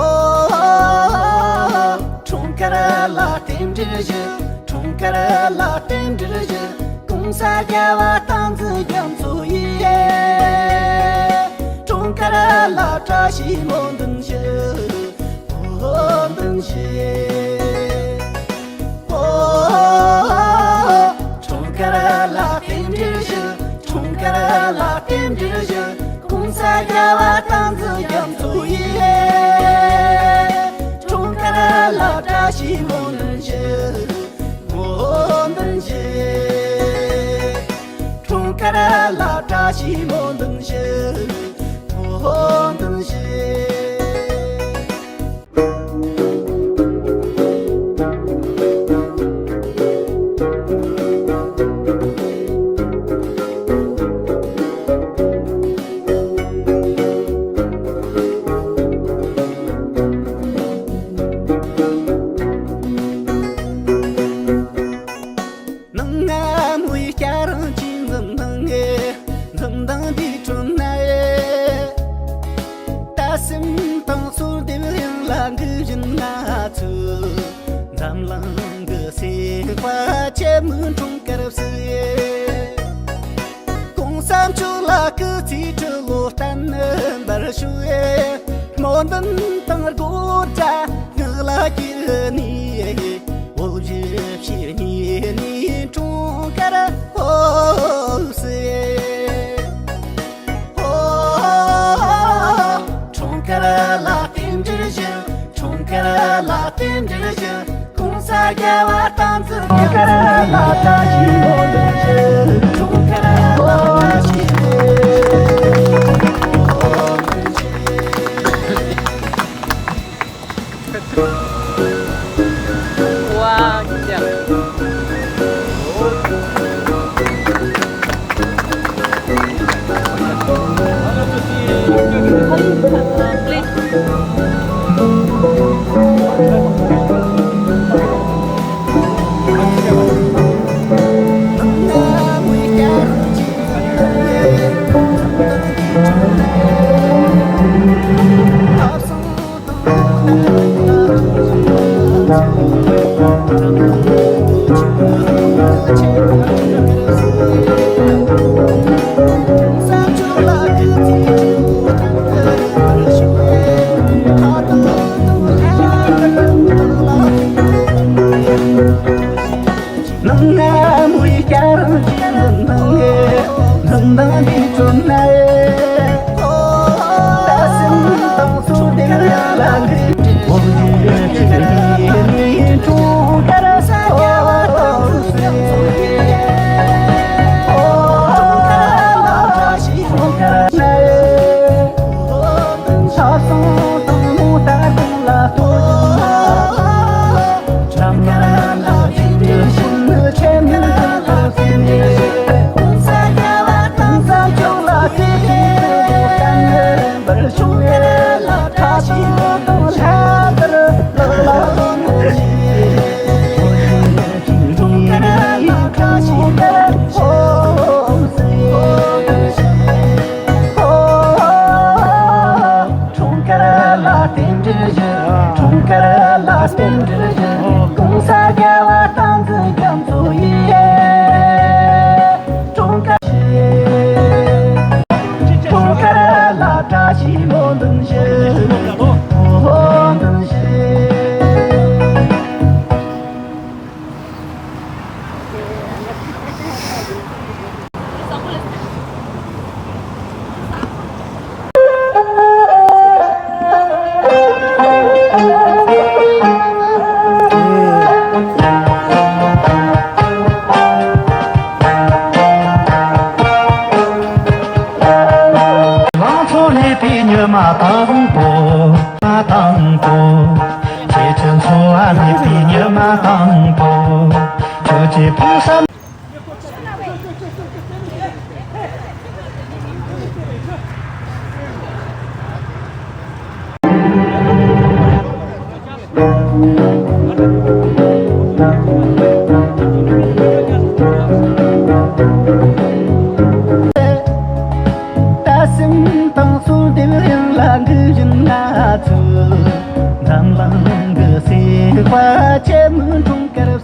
འབྲེལ་ཞུ། འཁྲུངས་སྐར་ལ་རྟེན་འབྲེལ་ཞུ། ༸གོང་ས་རྒྱལ་བ་བསྟན་འཛིན་རྒྱ་མཚོ་ཡི། འཁྲུངས་སྐར་ལ་བཀྲ་ཤིས་སྨོན་འདུན་ཞུ། སྨོན་འདུན་ཞུ། འཁྲུངས་སྐར་ལ་རྟེན་འབྲེལ་ཞུ། འཁྲུངས་སྐར་ལ་རྟེན་འབྲེལ་ཞུ། ༸གོང་ས་རྒྱལ་བ་བསྟན་འཛིན་རྒྱ་མཚོ་ཡི། འཁྲུངས་སྐར་ལ་བཀྲ་ཤིས་སྨོན་འདུན་ཞུ། སྨོན་འདུན་ཞུ། འཁྲུངས་སྐར་ལ་བཀྲ་ཤིས་སྨོན་འདུན་ཞུ། སྨོན་འདུན་ཞུ། ནང་ང་མོའི་སྐྱ་རང་གཅིག་འཛུམ་མདངས་ངེ་འཛུམ་མདངས་འདི་དྲོད་ན་ཡེ། ད་སེམས་དང་གསོལ་འདེབས་ཡང་ལ་འགུལ་བཞིན་ན་ཚུལ། འཛམ་གླིང་གི་སེམས་དཔའ་ཆེན་མོའི་འཁྲུངས་སྐར་བསུ་ཡེ། ༸གོང་ས་མཆོག་ལ་སྐུ་ཚེ་ཁྲི་ལོ་བརྟན་པར་ཞུ་ཡེ། སྨོན་འདུན་དང་དགོད་བྲ་ངག་ལ་གྱེར་ནས། འོ་བཞི་བཤེས་གཉེན་ནས་འཁྲུངས་སྐར་འོ་སེ། འཁྲུངས་སྐར་ལ་རྟེན་འབྲེལ་ཞུ། འཁྲུངས་སྐར་ལ་རྟེན་འབྲེལ་ཞུ། ༸གོང་ས་རྒྱལ་བ་བསྟན་འཛིན་རྒྱ་མཚོ་ཡི། འཁྲུངས་སྐར་ལ་བཀྲ་ཤིས་ཤོག། ནང་ང་མོའི་སྐྱ་རེངས་ཀྱི་ནང་ནས་འཛུམ་མདངས་འདི་བསྐྲུན་ནས། ད་སེམས་དང་ཚོར་དེ་ལ་ལས་འོ་འདི་ཁྱེད་ནི་འཁྲུངས་སྐར་ཨོ་སེམས་ཚོར་ཡེ་ཨོ་འཁྲུངས་སྐར་ལ་བཀྲ་ཤིས་འཁྲུངས་སྐར་ནས། འཁྲུངས་སྐར་ལ་རྟེན་འབྲེལ་ཞུ། འཁྲུངས་སྐར་ལ་རྟེན་འབྲེལ་ཞུ། ༸གོང་ས་རྒྱལ་བ་བསྟན་འཛིན་རྒྱ་མཚོ་ཡི། འཁྲུངས་སྐར་ཞུ། འཁྲུངས་སྐར་ལ་བཀྲ་ཤིས་སྨོན་འདུན་ཞུ། སྨོན་འདུན་ཞུ། ལང་ཚོ་སླེབས་པའི་ཉི་མ་དང་པོ། མ་དང་པོ། ཁྱེད་ཀྱི་འཚོ་བ་སླེབས་པའི་ཉི་མ་དང་པོ། ཁྱོད་ཀྱི་ཕུགས་བསམ། ད་སེམས་དང་གསོལ་འདེབས་ཡང་ལ་འདུས་བཞིན་ང་ཚོ། འཛམ་གླིང་གི་སེམས་དཔའ་ཆེན་མོའི་འཁྲུངས་སྐར་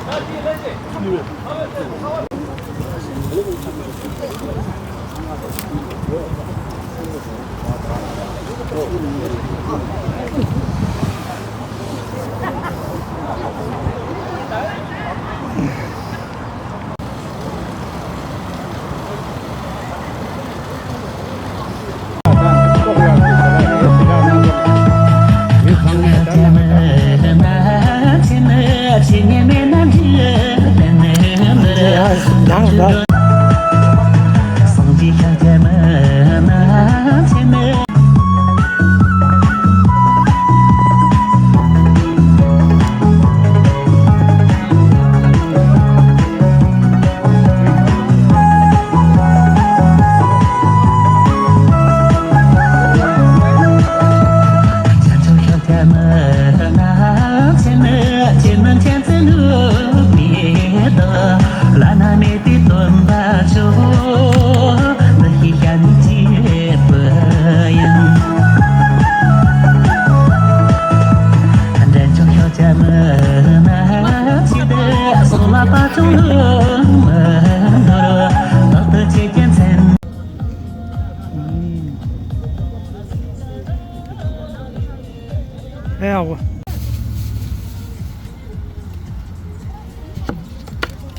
Happy birthday to you.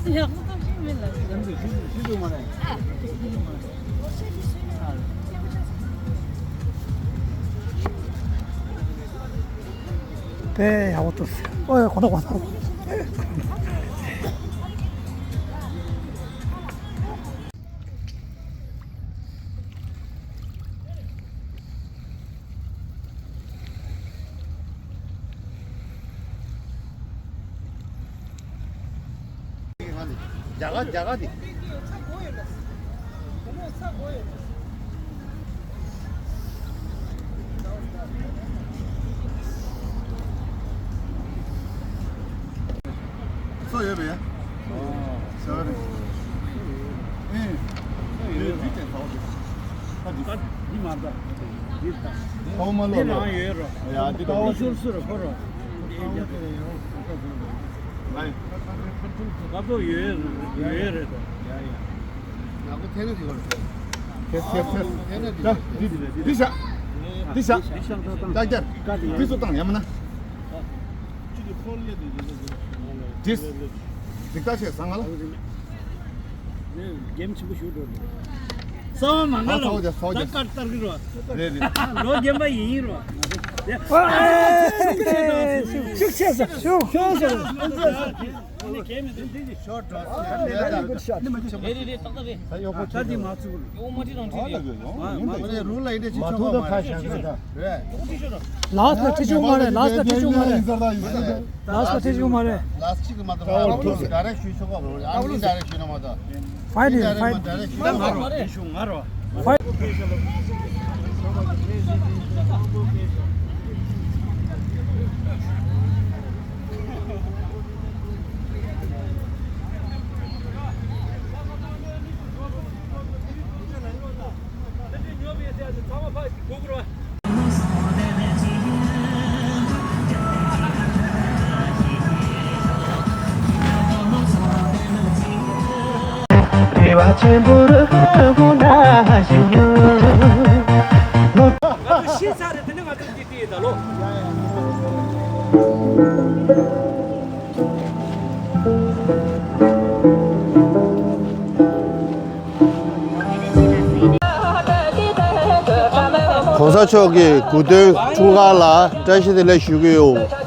ཡག་པོ་ཐོབ་ཤེས་མེད་ལ། དཔེ་ཡག་པོ་ཐོབ་སོང་། ཨོ་ཡ། གོ་ཐོག་གོ་ཐོག་རྒྱ་གར་རྒྱ་གར་དེ། སོ་ཡོད་པས། སོ་རེད། ཨེ། ཡོད་ཡོད་དེ་ཚོ། ད་འདི་མ་ད། འདི་ད། ཨོ་མ་ལོ་ལོ། འདི་ལ་ཡོད་རོ། ཡ་འདི་ད། འདི་ཤོར་སུ་རོ་ཁོ་རོ། འདི་ཡ། ལའི། ད་ད་ཡོད་ཡོད་རེད་ད། ཡ་ཡ། ཡག་པོ་ཐེ་ནི་དེ་བར་ཐེ། ཐེ་ཐེ་ཐེ། ད་འདི་འདི་ཤ། འདི་ཤ། ད་རྒྱ། འདི་སོ་བཏང་ཡ་མ་ན། འདི། འདི་ད་ཤ་ཟ་ང་ལ། རྒྱན་ཆེན་པོ་ཞུ་འགྲོ། ས་མ་ང་ལ། ད་ཀར་ལྟར་གི་རོ། རེད་རེད། ལོ་རྒན་པ་ཡིན་རོ། ཤུགས་ཆེ་ས། ཤུགས་ཆེ་ས། ཤུགས་ཆེ་ས། ལཱསི་ལ་ཁྲི་བཅུ་མ་རེད། ལཱསི་ལ་ཁྲི་བཅུ་མ་རེད། ལཱསི་གཅིག་གི་མ་གཏོགས། ཨ་ལོ་ཐུག་ཟེར། ཌའི་རེག་ཞུས་ཆོག་ག་མ་རེད། ཨ་ལོ་ཌའི་རེག་ཞུས་ན་མ་གཏོགས། ཕའིན་རེད། ཕའིན། ང་རོ། ང་རོ། ཕའིན། རེ་བ་ཆེན་པོར་ཧུ་ཧུ་ན་ཞིང་། ང་ཚོ་ཤི་ཚར་རེད། དེ་ནས་ང་ཚོ་འདི་དེ་ད་ལོ། གོང་ས་མཆོག་གི་སྐུ་མདུན་འཁྲུངས་སྐར་ལ་བཀྲ་ཤིས་བདེ་ལེགས་ཞུ་གི་ཡོད།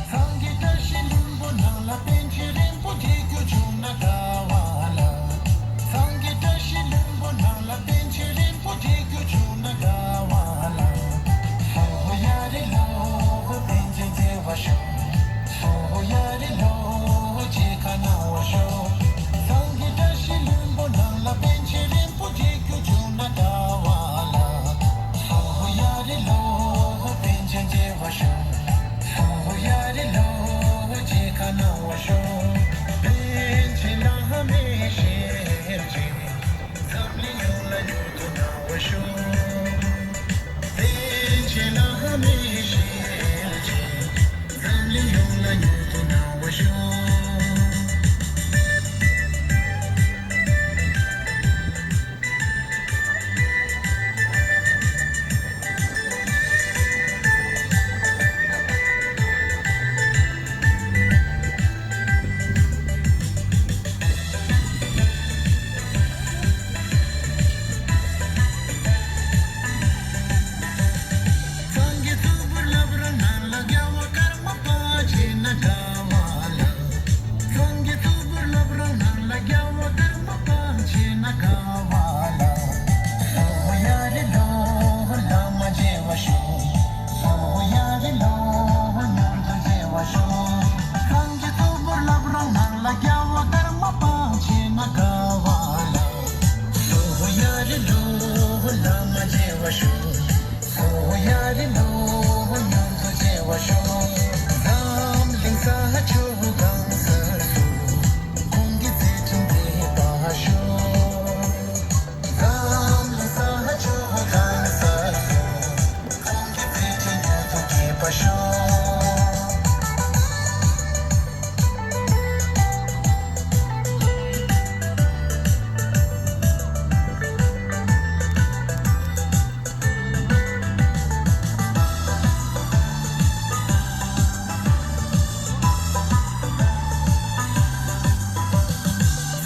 སངས་རྒྱས་བཀྲ་ཤིས་ལྷུན་པོ་ནང་ལ་པཎ་ཆེན་རིན་པོ་ཆེ་རྒྱུ་བྱུང་ན་དགའ་བ་ལ། སངས་རྒྱས་བཀྲ་ཤིས་ལྷུན་པོ་ནང་ལ་པཎ་ཆེན་རིན་པོ་ཆེ་རྒྱུ་བྱུང་ན་དགའ་བ་ལ། སོ་ཧོ་ཡ་རེ་ལོ་ཧོ། པཎ་ཆེན་མཇལ་བར་ཤོག་སོ་ཧོ་ཡ་རེ་ལོ་ཧོ། མཇལ་ཁ་གནང་བར་ཤོག་སངས་རྒྱས་བཀྲ་ཤིས་ལྷུན་པོ་ནང་ལ་པཎ་ཆེན་རིན་པོ་ཆེ་རྒྱུ་བྱུང་ན་དགའ་བ་ལ། སོ་ཧོ་ཡ་རེ་ལོ་ཧོ། པཎ་ཆེན་མཇལ་བར་ཤོག་སོ་ཧོ་ཡ་རེ་ལོ་ཧོ། མཇལ་ཁ་གནང་བར་ཤོག་པཎ་ཆེན་བླ་མའི་ཞལ་གྱིས། འཛམ་གླིང་ཡོངས་ལ་མྱུར་དུ་གནང་བར་ཤོག་པཎ་ཆེན་བླ་མའི་ཞལ་གྱིས། འཛམ་གླིང་ཡོངས་ལ་མྱུར་དུ་གནང་བར་ཤོག་སངས་རྒྱས་གཙུག་པུར་བླ་བྲང་ནང་ལ་རྒྱལ་བ་ཀརྨ་པ་མཇལ་ན་དགའ་བ་ལ། སངས་རྒྱས་གཙུག་པུར་བླ་བྲང་ནང་ལ་རྒྱལ་བ་ཀརྨ་པ་མཇལ་ན་དགའ་བ་ལ། སོ་ཧོ་ཡ་རེ་ལོ་ཧོ། བླ་མ་མཇལ་བར་ཤོག་སོ་ཧོ་ཡ་རེ་ལོ་ཧོ། མྱུར་དུ་མཇལ་བར་ཤོག་སངས་རྒྱས་གཙུག་པུར་བླ་བྲང་ནང་ལ་རྒྱལ་བ་ཀརྨ་པ་མཇལ་ན་དགའ་བ་ལ། སོ་ཧོ་ཡ་རེ་ལོ་ཧོ། བླ་མ་མཇལ་བར་ཤོག་སོ་ཧོ་ཡ་རེ་ལོ་ཧོ། མྱུར་དུ་མཇལ་བར་ཤོག་འཛམ་གླིང་ས་ཕྱོགས་གང་སར་སུ། ཁོང་གི་མཛད་འཕྲིན་འདི་པར་ཤོག་འཛམ་གླིང་ས་ཕྱོགས་གང་སར་སུ། ཁོང་གི་མཛད་འཕྲིན་མྱུར་དུ་རྒྱས་པར་ཤོག་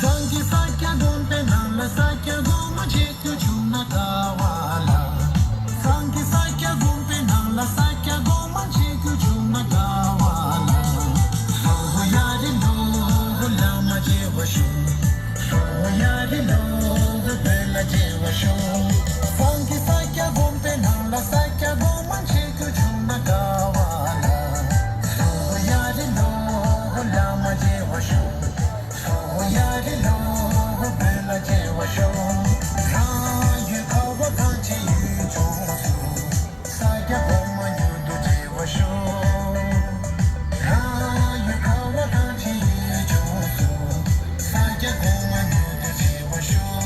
སངས་རྒྱས་ས་སྐྱ་དགོན་པའི་ནང་ལ་ས་སྐྱ་སྒོ་མང་མཇལ་རྒྱུ་བྱུང་ན་དགའ་བ་ལ། སངས་རྒྱས་ས་སྐྱ་དགོན་པའི་ནང་ལ་ས་སྐྱ་སྒོ་མང་མཇལ་རྒྱུ་བྱུང་ན་དགའ་བ་ལ། སོ་ཧོ་ཡ་རེ་ལོ་ཧོ། བླ་མ་མཇལ་བར་ཤོག་སོ་ཧོ་ཡ་རེ་ལོ་ཧོ། བོད་ལ་མཇལ་བར་ཤོག་སངས་རྒྱས་ས་སྐྱ་དགོན་པའི་ནང་ལ་ས་སྐྱ་སྒོ་མང་མཇལ་རྒྱུ་བྱུང་ན་དགའ་བ་ལ། སོ་ཧོ་ཡ་རེ་ལོ་ཧོ། བླ་མ་མཇལ་བར་ཤོག་སོ་ཧོ་ཡ་རེ་ལོ་ཧོ། བོད་ལ་མཇལ་བར་ཤོག་རང་ཡུལ་ཁ་བ་གངས་ཅན་ཡུལ་ལྗོངས་སུ། ས་སྐྱ་གོང་མ་མྱུར་དུ་མཇལ་བར་ཤོག་རང་ཡུལ་ཁ་བ་གངས་ཅན་ཡུལ་ལྗོངས་སུ། ས་སྐྱ་གོང་མ་མྱུར་དུ་མཇལ་བར་ཤོག་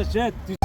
བྱས།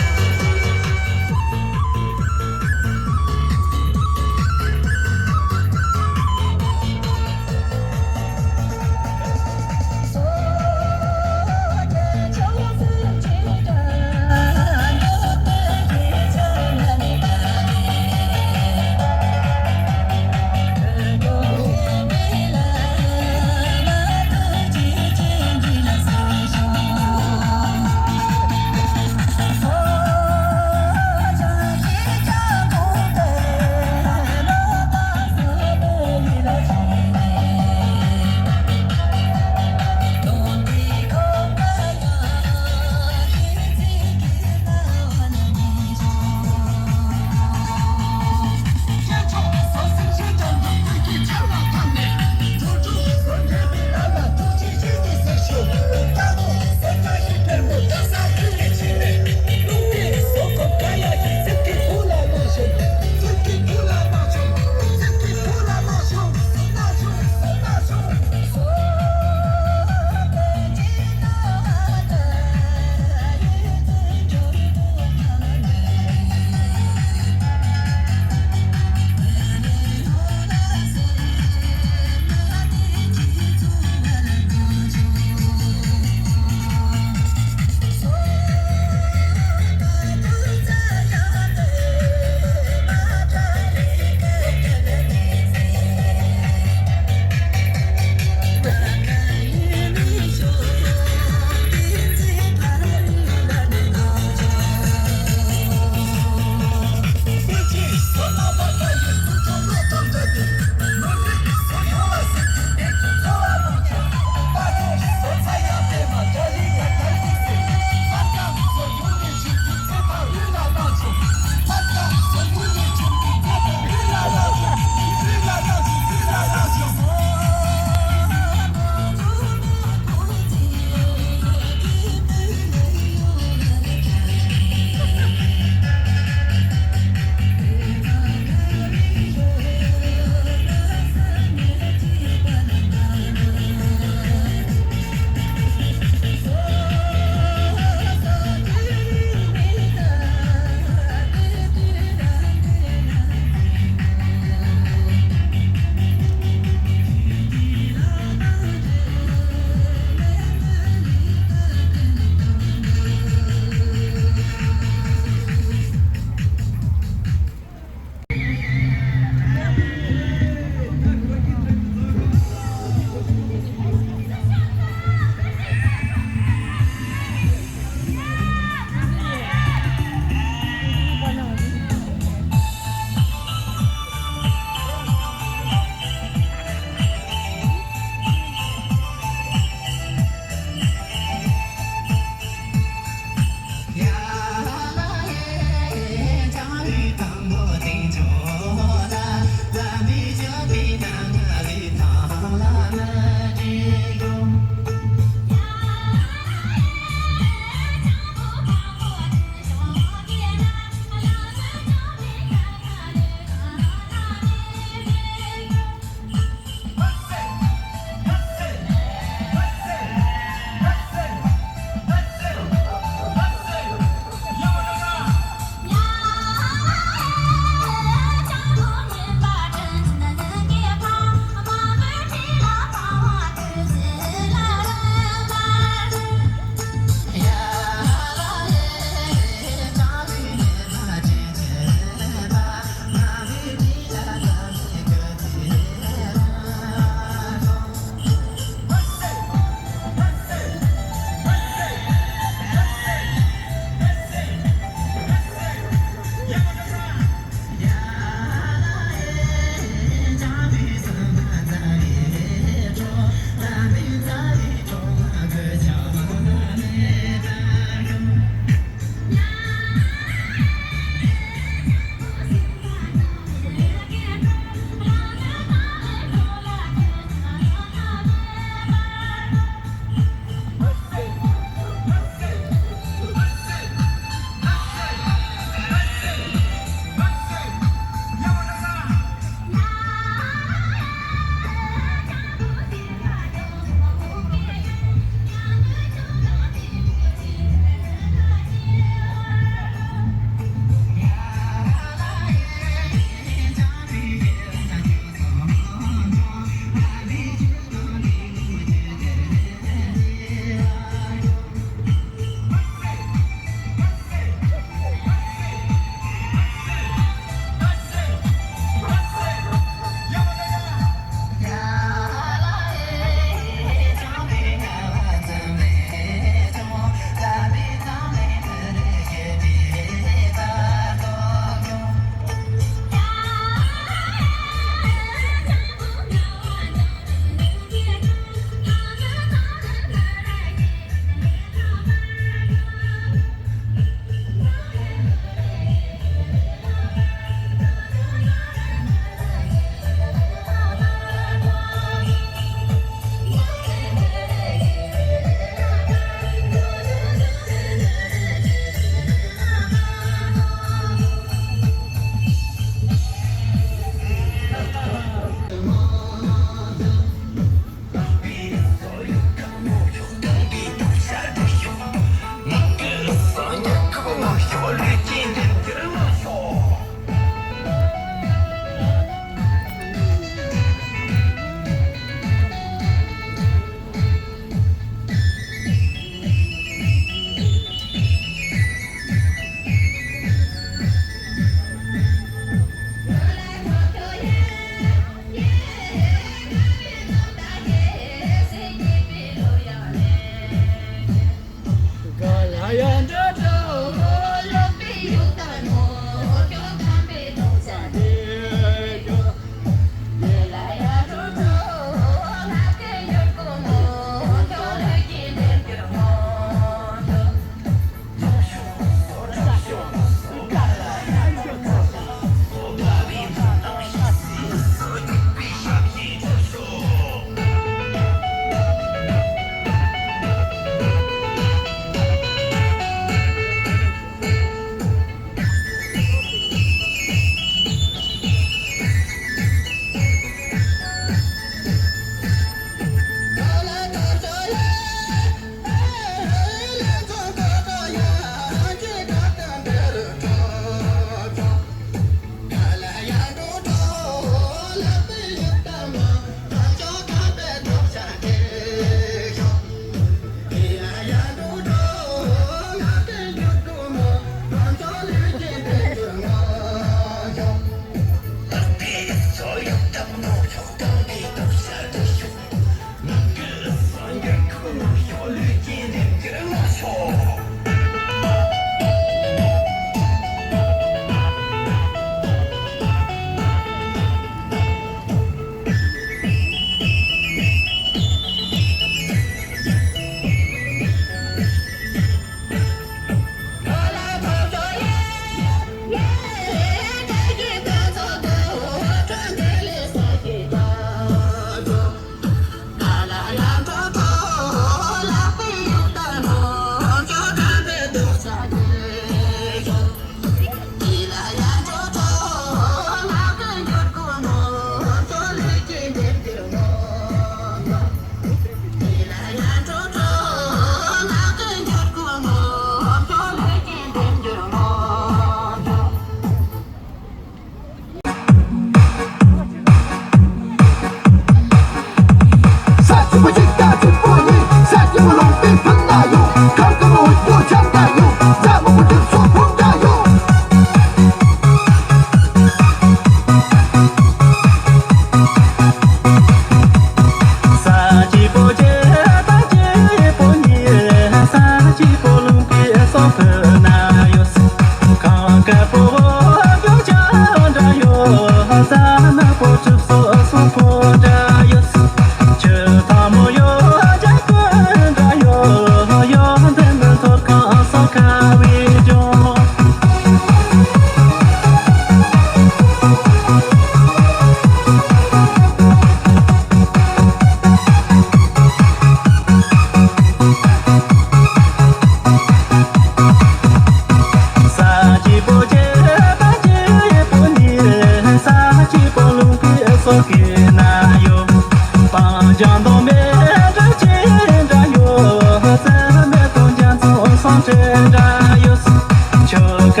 ས་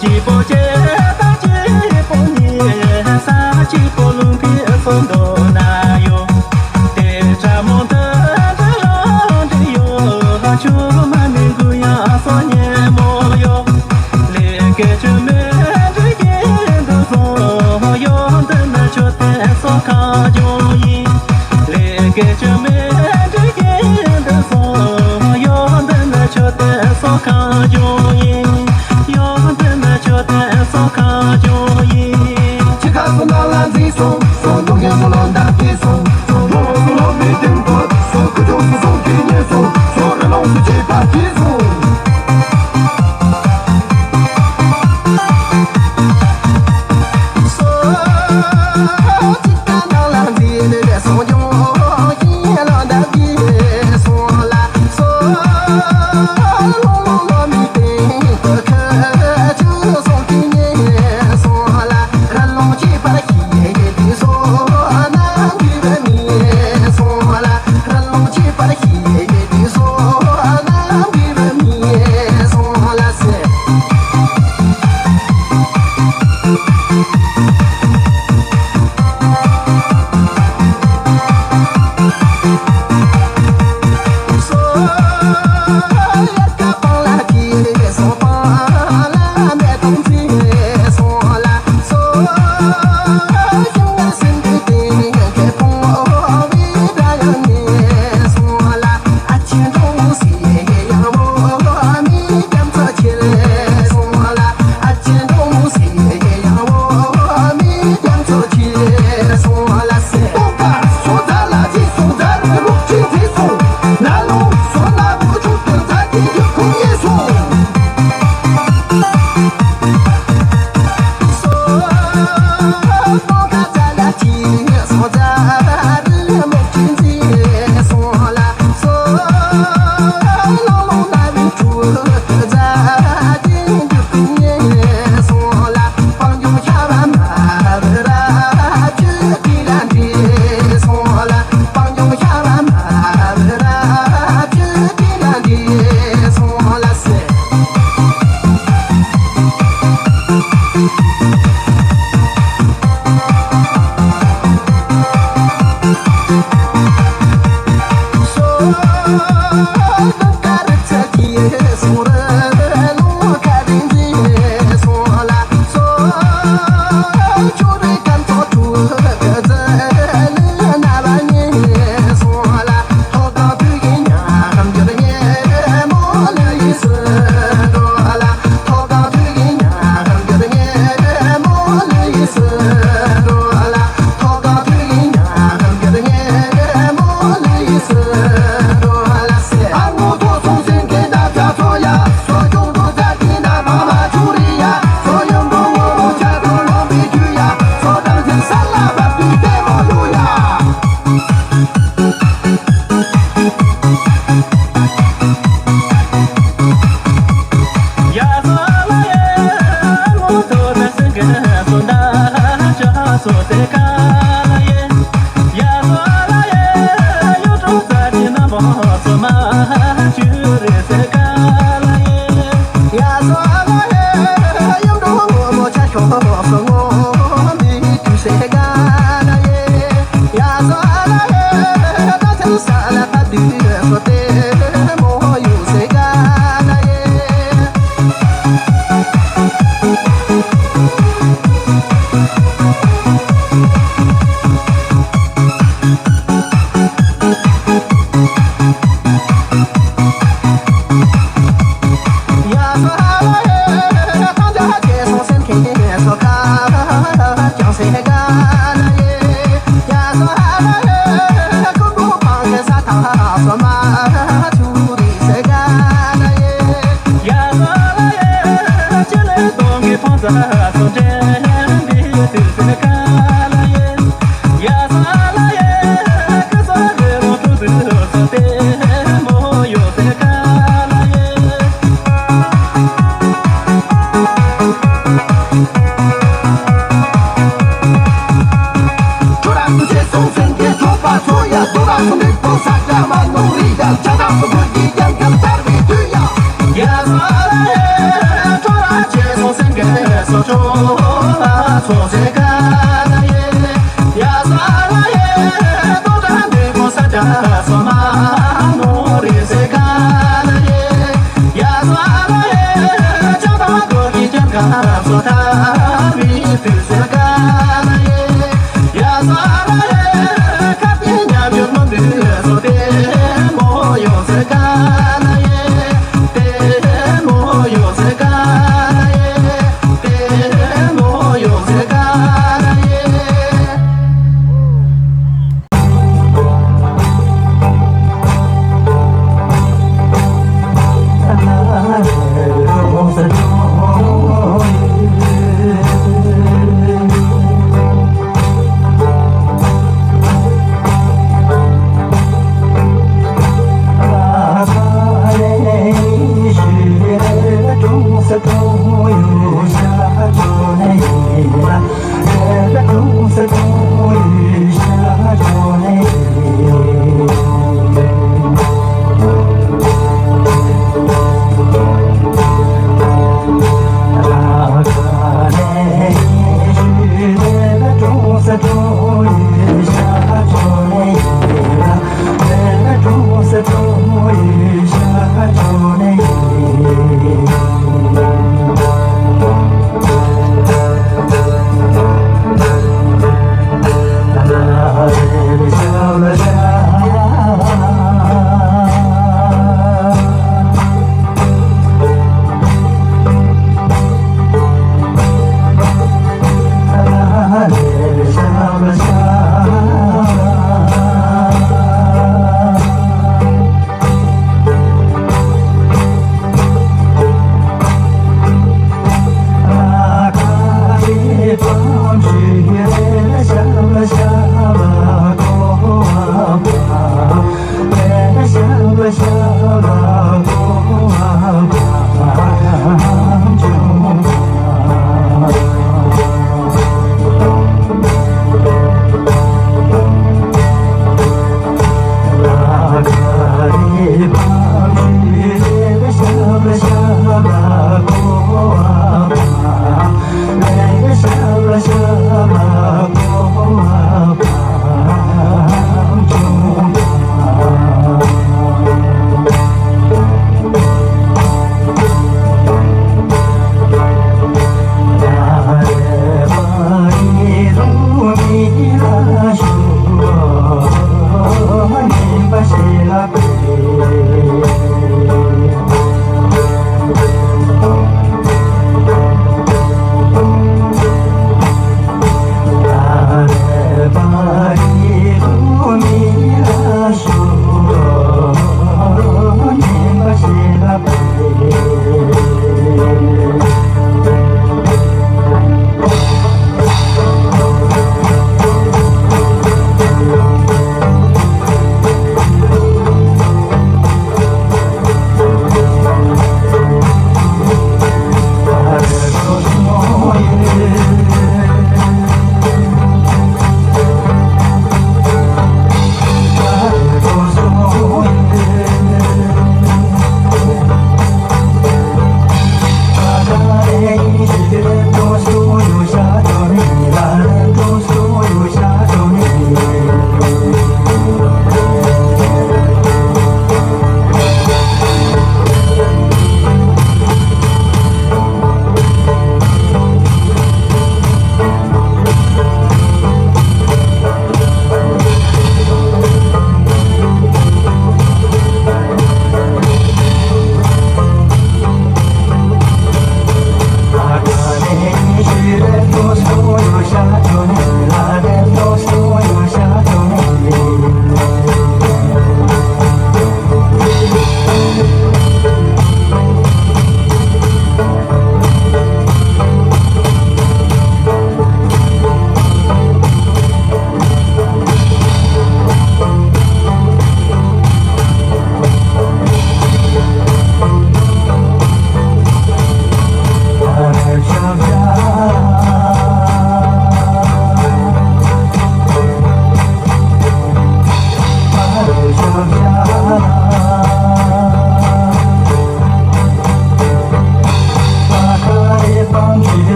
གཅིག་པོ་སྐྱེ་བ་གཅིག་པོ་ཉིད། ས་གཅིག་པོ་ལུང་པའི་ཚོགས་འདུ་ན་ཡོད། དེ་ཕྲ་མོ་འདི་འདྲ་རང་འདྲ་ཡོད། ཆུ་མ་ནི་འགུ་ཡང་སོ་ཉེ་མོ་ཡོད། ལས་ཀའི་ཆུ་མེ་འདྲ་གྱེན་དུ་སོང་། ཡོད་འདི་ནི་ཆུ་དེ་སོ་ཁ་ཅུང་ཡིན། ལས་ཀའི་ཆུ་མེ་འདྲ་གྱེན་དུ་སོང་། ཡོད་འདི་ནི་ཆུ་དེ་སོ་ཁ་ཅུང་ཡིན། ཡོད་འདི་ནི་ཆུ་དེ་སོ་ཁ་ཅུང་ཡིན། ཁྱི་ཁ་སོ་ནང་ལ་འཛིན་སོང་། སོ་འདུག་ངན་སོ་ལོ་འདབ་ཀྱི་སོང་། སོ་ལོ་སོ་ལོ་མི་དེང་བུ། སོ་ཁུ་ཅུང་སོ་སོང་གི་ཉེ་སོང་། སོ་རི་ལོང་སོ་ཅེ་པ་ཀྱི་སོང་།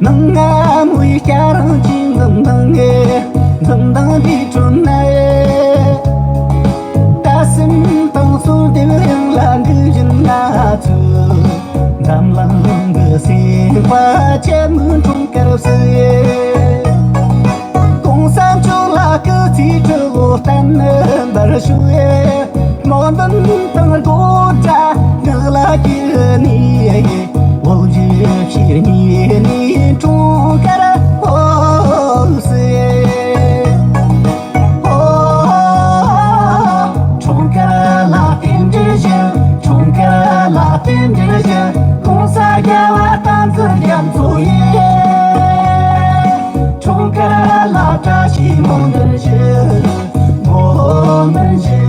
ནང་ང་མོའི་སྐྱ་རང་གཅིག་འཛུམ་མདངས་ངེ་འཛུམ་མདངས་འདི་དྲོད་ནའི། ད་སེམས་དང་གསོལ་འདེབས་ཡང་ལ་འདི་བཞིན་ན་ཚུལ། འཛམ་གླིང་གི་སེམས་པ་ཆེ་མོའི་འཁྲུངས་སྐར་བསུ་ཡེ། གོང་ས་མཆོག་ལ་སྐུ་ཚེ་ཁྲི་ལོ་བརྟན་པར་ཞུ་ཡེ། སྨོན་འདུན་དང་དགོངས་འཆར་ངག་ལ་སྐྱེས་ནས། འོ་བཞིན་ཕྱི་ཉིན་ནས་འཁྲུངས་སྐར་འོ་སེ། འོ། འཁྲུངས་སྐར་ལ་རྟེན་འབྲེལ་ཞུ། འཁྲུངས་སྐར་ལ་རྟེན་འབྲེལ་ཞུ། གོང་ས་རྒྱལ་བ་བསྟན་འཛིན་རྒྱ་མཚོ་ཡི། འཁྲུངས་སྐར་ལ་བཀྲ་ཤིས་སྨོན་འདུན་ཞུ། སྨོན་འདུན་ཞུ།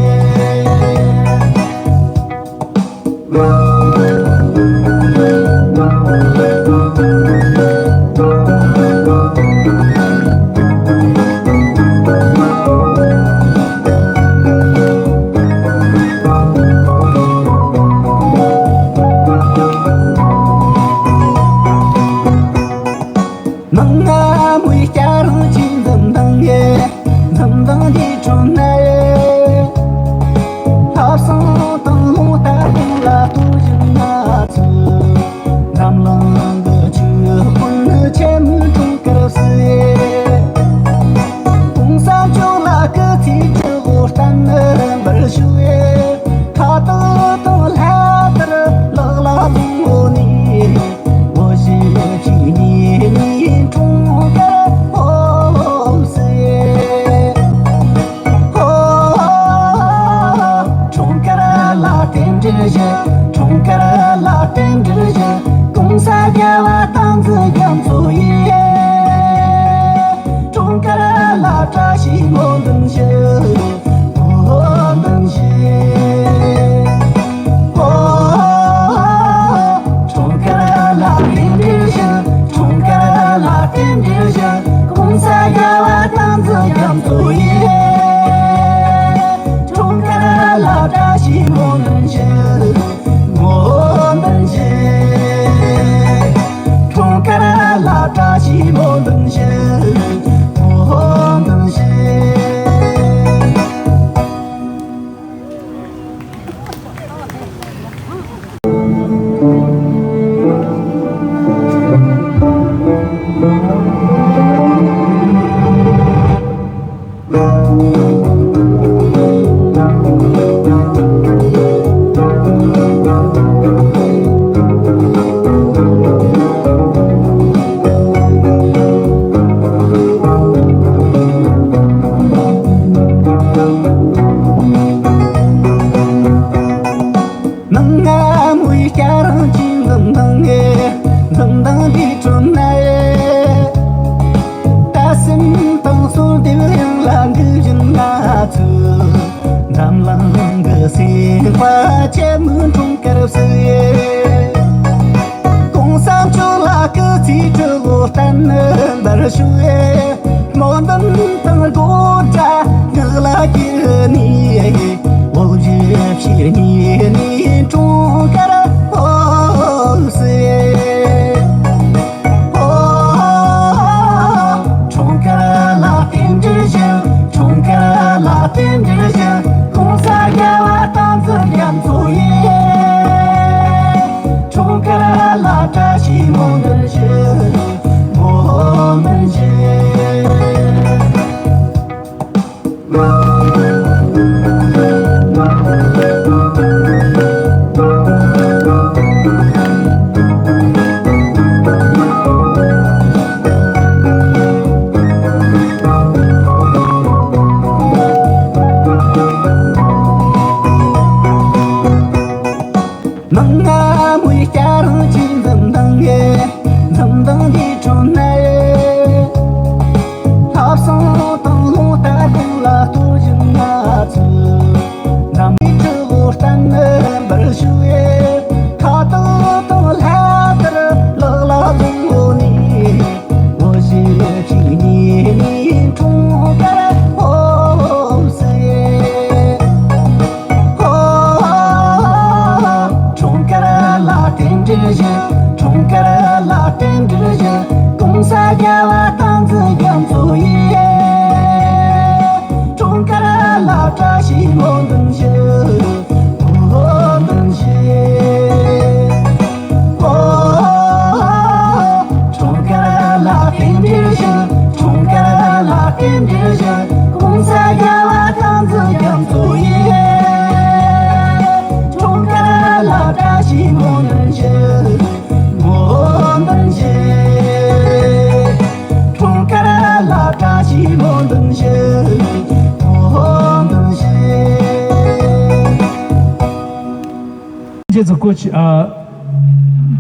ནང་ང་མོའི་སྐྱ་རང་གཅིག་འཛུམ་མདངས་ངེ་འཛུམ་མདངས་འདི་དྲོད་ནའི། ལྷ་བསང་དང་རླུང་རྟ་དང་ལ་དུ་བཞིན་ན་ཚུལ། འཛམ་གླིང་གི་ཆོས་དཔོན་ཆེན་མོའི་འཁྲུངས་སྐར་བསུ་ཡེ། གོང་ས་མཆོག་ལ་སྐུ་ཚེ་ཁྲི་ལོ་བརྟན་པར་ཞུ་ཡེ། ཁ་བཏགས་དང་ལྷ་དར་ལག་ལ་བཟུང་ངོ་ནས། འོ་བཞིན་ཕྱི་ཉིན་ནས་འཁྲུངས་སྐར་འོ་སེ། འོ། འཁྲུངས་སྐར་ལ་རྟེན་འབྲེལ་ཞུ། འཁྲུངས་སྐར་ལ་རྟེན་འབྲེལ་ཞུ། གོང་ས་རྒྱལ་བ་བསྟན་འཛིན་རྒྱ་མཚོ་ཡི། འཁྲུངས་སྐར་ལ་བཀྲ་ཤིས་སྨོན་འདུན་ཞུ། སྨོན་འདུན་ཞུ། འོ། འཁྲུངས་སྐར་ལ་རྟེན་འབྲེལ་ཞུ། འཁྲུངས་སྐར་ལ་རྟེན་འབྲེལ་ཞུ། གོང་ས་རྒྱལ་བ་བསྟན་འཛིན་རྒྱ་མཚོ་ཡི། འཁྲུངས་སྐར་ལ་བཀྲ་ཤིས་སྨོན་འདུན་ཞུ། སྨོན་འདུན་ཞུ། འཁྲུངས་སྐར་ལ་བཀྲ་ཤིས་སྨོན་འདུན་ཞུ། སྨོན་འདུན་ཞུ། ནང་ང་མོའི་སྐྱ་རང་གཅིག་འཛུམ་མདངས་ངེ་འཛུམ་མདངས་འདི་དྲོད་ནའི། ད་སེམས་དང་གསོལ་འདེབས་ཡང་ལ་འདི་བཞིན་ན་ཚུལ། འཛམ་གླིང་གི་སེམས་དཔའ་ཆེན་མོའི་འཁྲུངས་སྐར་བསུ་ཡེ། གོང་ས་མཆོག་ལ་སྐུ་ཚེ་ཁྲི་ལོ་བརྟན་པར་ཞུ་ཡེ། སྨོན་འདུན་དང་དགོངས་འཆར་ངག་ལ་སྐྱེས་ནས། འོ་བཞིན་ཕྱི་ཉིན་ནས་འཁྲུངས་སྐར་འོ་སེ། འོ། འཁྲུངས་སྐར་ལ་རྟེན་འབྲེལ་ཞུ། འཁྲུངས་སྐར་ལ་རྟེན་འབྲེལ་ཞུ། གོང་ས་རྒྱལ་བ་བསྟན་འཛིན་རྒྱ་མཚོ་ཡི། འཁྲུངས་སྐར་ལ་བཀྲ་ཤིས་སྨོན་འདུན་ཞུ། སྨོན་འདུན་ཞུ། འདི་དྲུང་ནས། ལྷ་བསང་དང་ལོ་ལྟར་དགུང་ལ་གཏོར་བཞིན་ན་ཚུལ། འཛམ་བུའི་སྤྲུལ་སྐུ་གཏན་ནས་འབར་ཞུ་ཡི། ཁ་དོག་དང་ལྷ་ལྟར་ལག་ལ་བཟུང་ནས། འོད་ཞུ་ཅིག་ཉིད་ནས་འཁྲུངས་སྐར་འོད་ཟེར། འཁྲུངས་སྐར་ལ་རྟེན་འབྲེལ་ཞུ། འཁྲུངས་སྐར་ལ་རྟེན་འབྲེལ་ཞུ། གོང་ས་རྒྱལ་བ་བསྟན་འཛིན་རྒྱ་མཚོ་ཡི། འཁྲུངས་སྐར་ལ་བཀྲ་ཤིས་སྨོན་འདུན་ཞུ། སྨོན་འདུན་ཞུ། འཁྲུངས་སྐར་ལ་རྟེན་འབྲེལ་ཞུ། འཁྲུངས་སྐར་ལ་རྟེན་འབྲེལ་ཞུ། གོང་ས་རྒྱལ་བ་བསྟན་འཛིན་རྒྱ་མཚོ་ཡི། འཁྲུངས་སྐར་ལ་བཀྲ་ཤིས་སྨོན་འདུན་ཞུ། སྨོན་འདུན་ཞུ། འཁྲུངས་སྐར་ལ་བཀྲ་ཤིས་སྨོན་འདུན་ཞུ། སྨོན་འདུན་ཞུ། རྗེས་སུ་བཀོད་ཆེ། ཨ།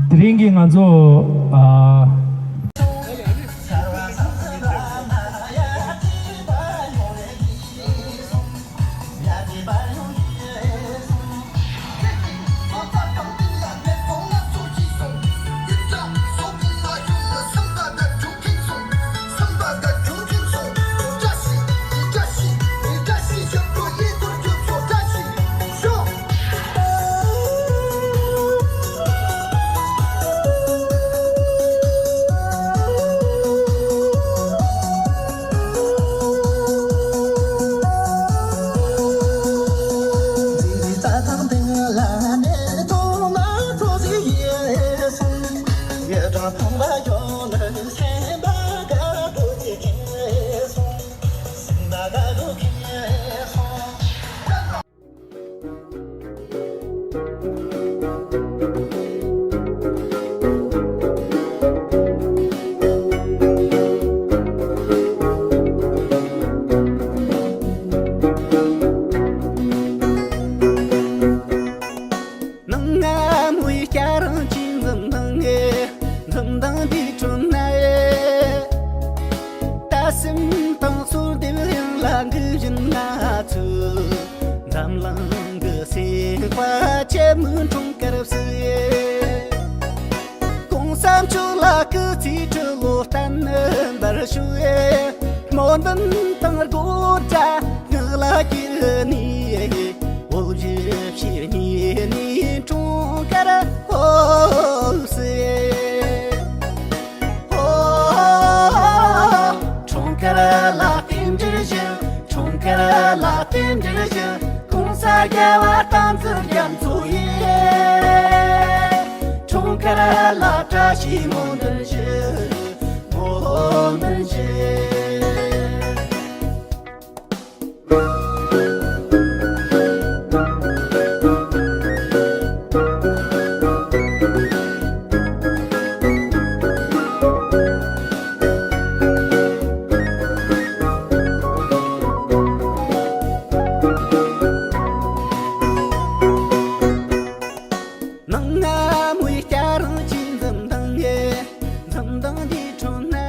དེ་རིང་གི་ང་ཚོ། ཨ། ནང་ང་མོའི་སྐྱ་རང་ཅིག་འཛུམ་མདངས་ངེ། འཛུམ་མདངས་འདི་དྲུང་ནས། ད་སེམས་དང་གསོལ་འདེབས་ཡང་ལ་འགུལ་བཞིན་ན་ཚུལ། འཛམ་གླིང་གི་སེམས་དཔའ་ཆེན་མོའི་འཁྲུངས་སྐར་བསུ་ཡི། གོང་ས་མཆོག་ལ་སྐུ་ཚེ་ཁྲི་ལོ་བརྟན་འབར་ཞུ་ཡི། སྨོན་འདུན་དང་དགོད་སྒྲ་ངག་ལ་གྱེར་ནས། འོ་བཞི་བཞི་གཉིས་ནས་འཁྲུངས་སྐར་འོད་ཟེར། འཁྲུངས་སྐར་ལ་རྟེན་འབྲེལ་ཞུ། འཁྲུངས་སྐར་ལ་རྟེན་འབྲེལ་ཞུ། གོང་ས་རྒྱལ་བ་བསྟན་འཛིན་རྒྱ་མཚོ་ཡི། འཁྲུངས་སྐར་ལ་བཀྲ་ཤིས་སྨོན་འདུན་ཞུ། སྨོན་འདུན་ཞུ། ནང་ང་མོའི་སྐྱ་རང་ཅིག་འཛུམ་མདངས་ངེ། འཛུམ་མདངས་འདི་དྲུང་ནས།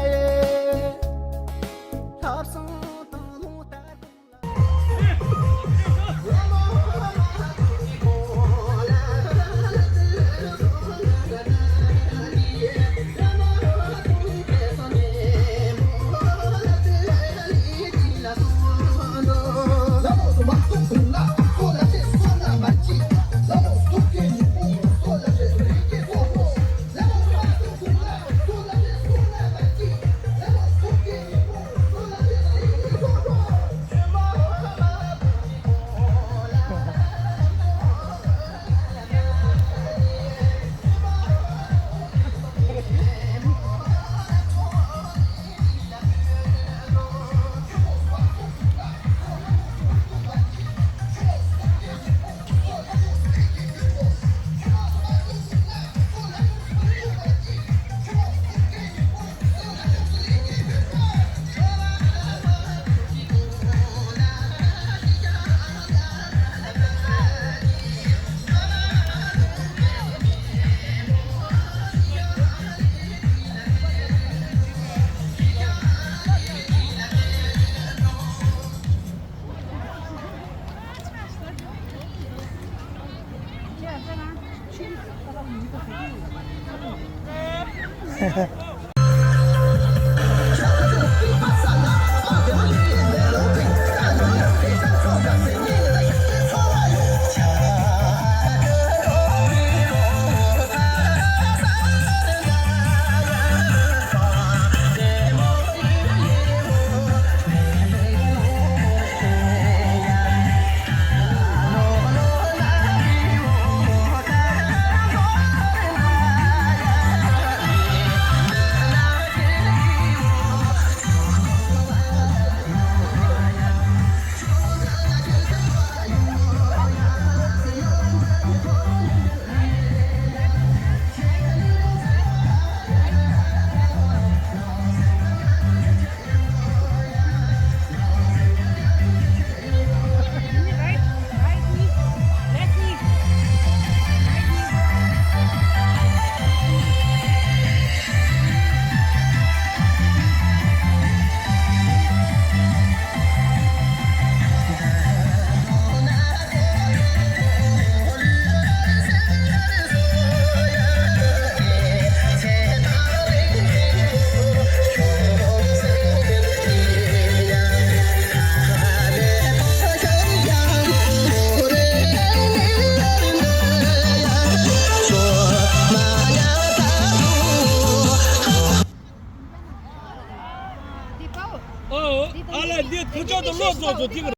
ཨོ། ཨ་ལས། འདི་ཐུགས་ཅག་ཏུ་ལོག་ཚོགས་ཚོ་དེ་ག་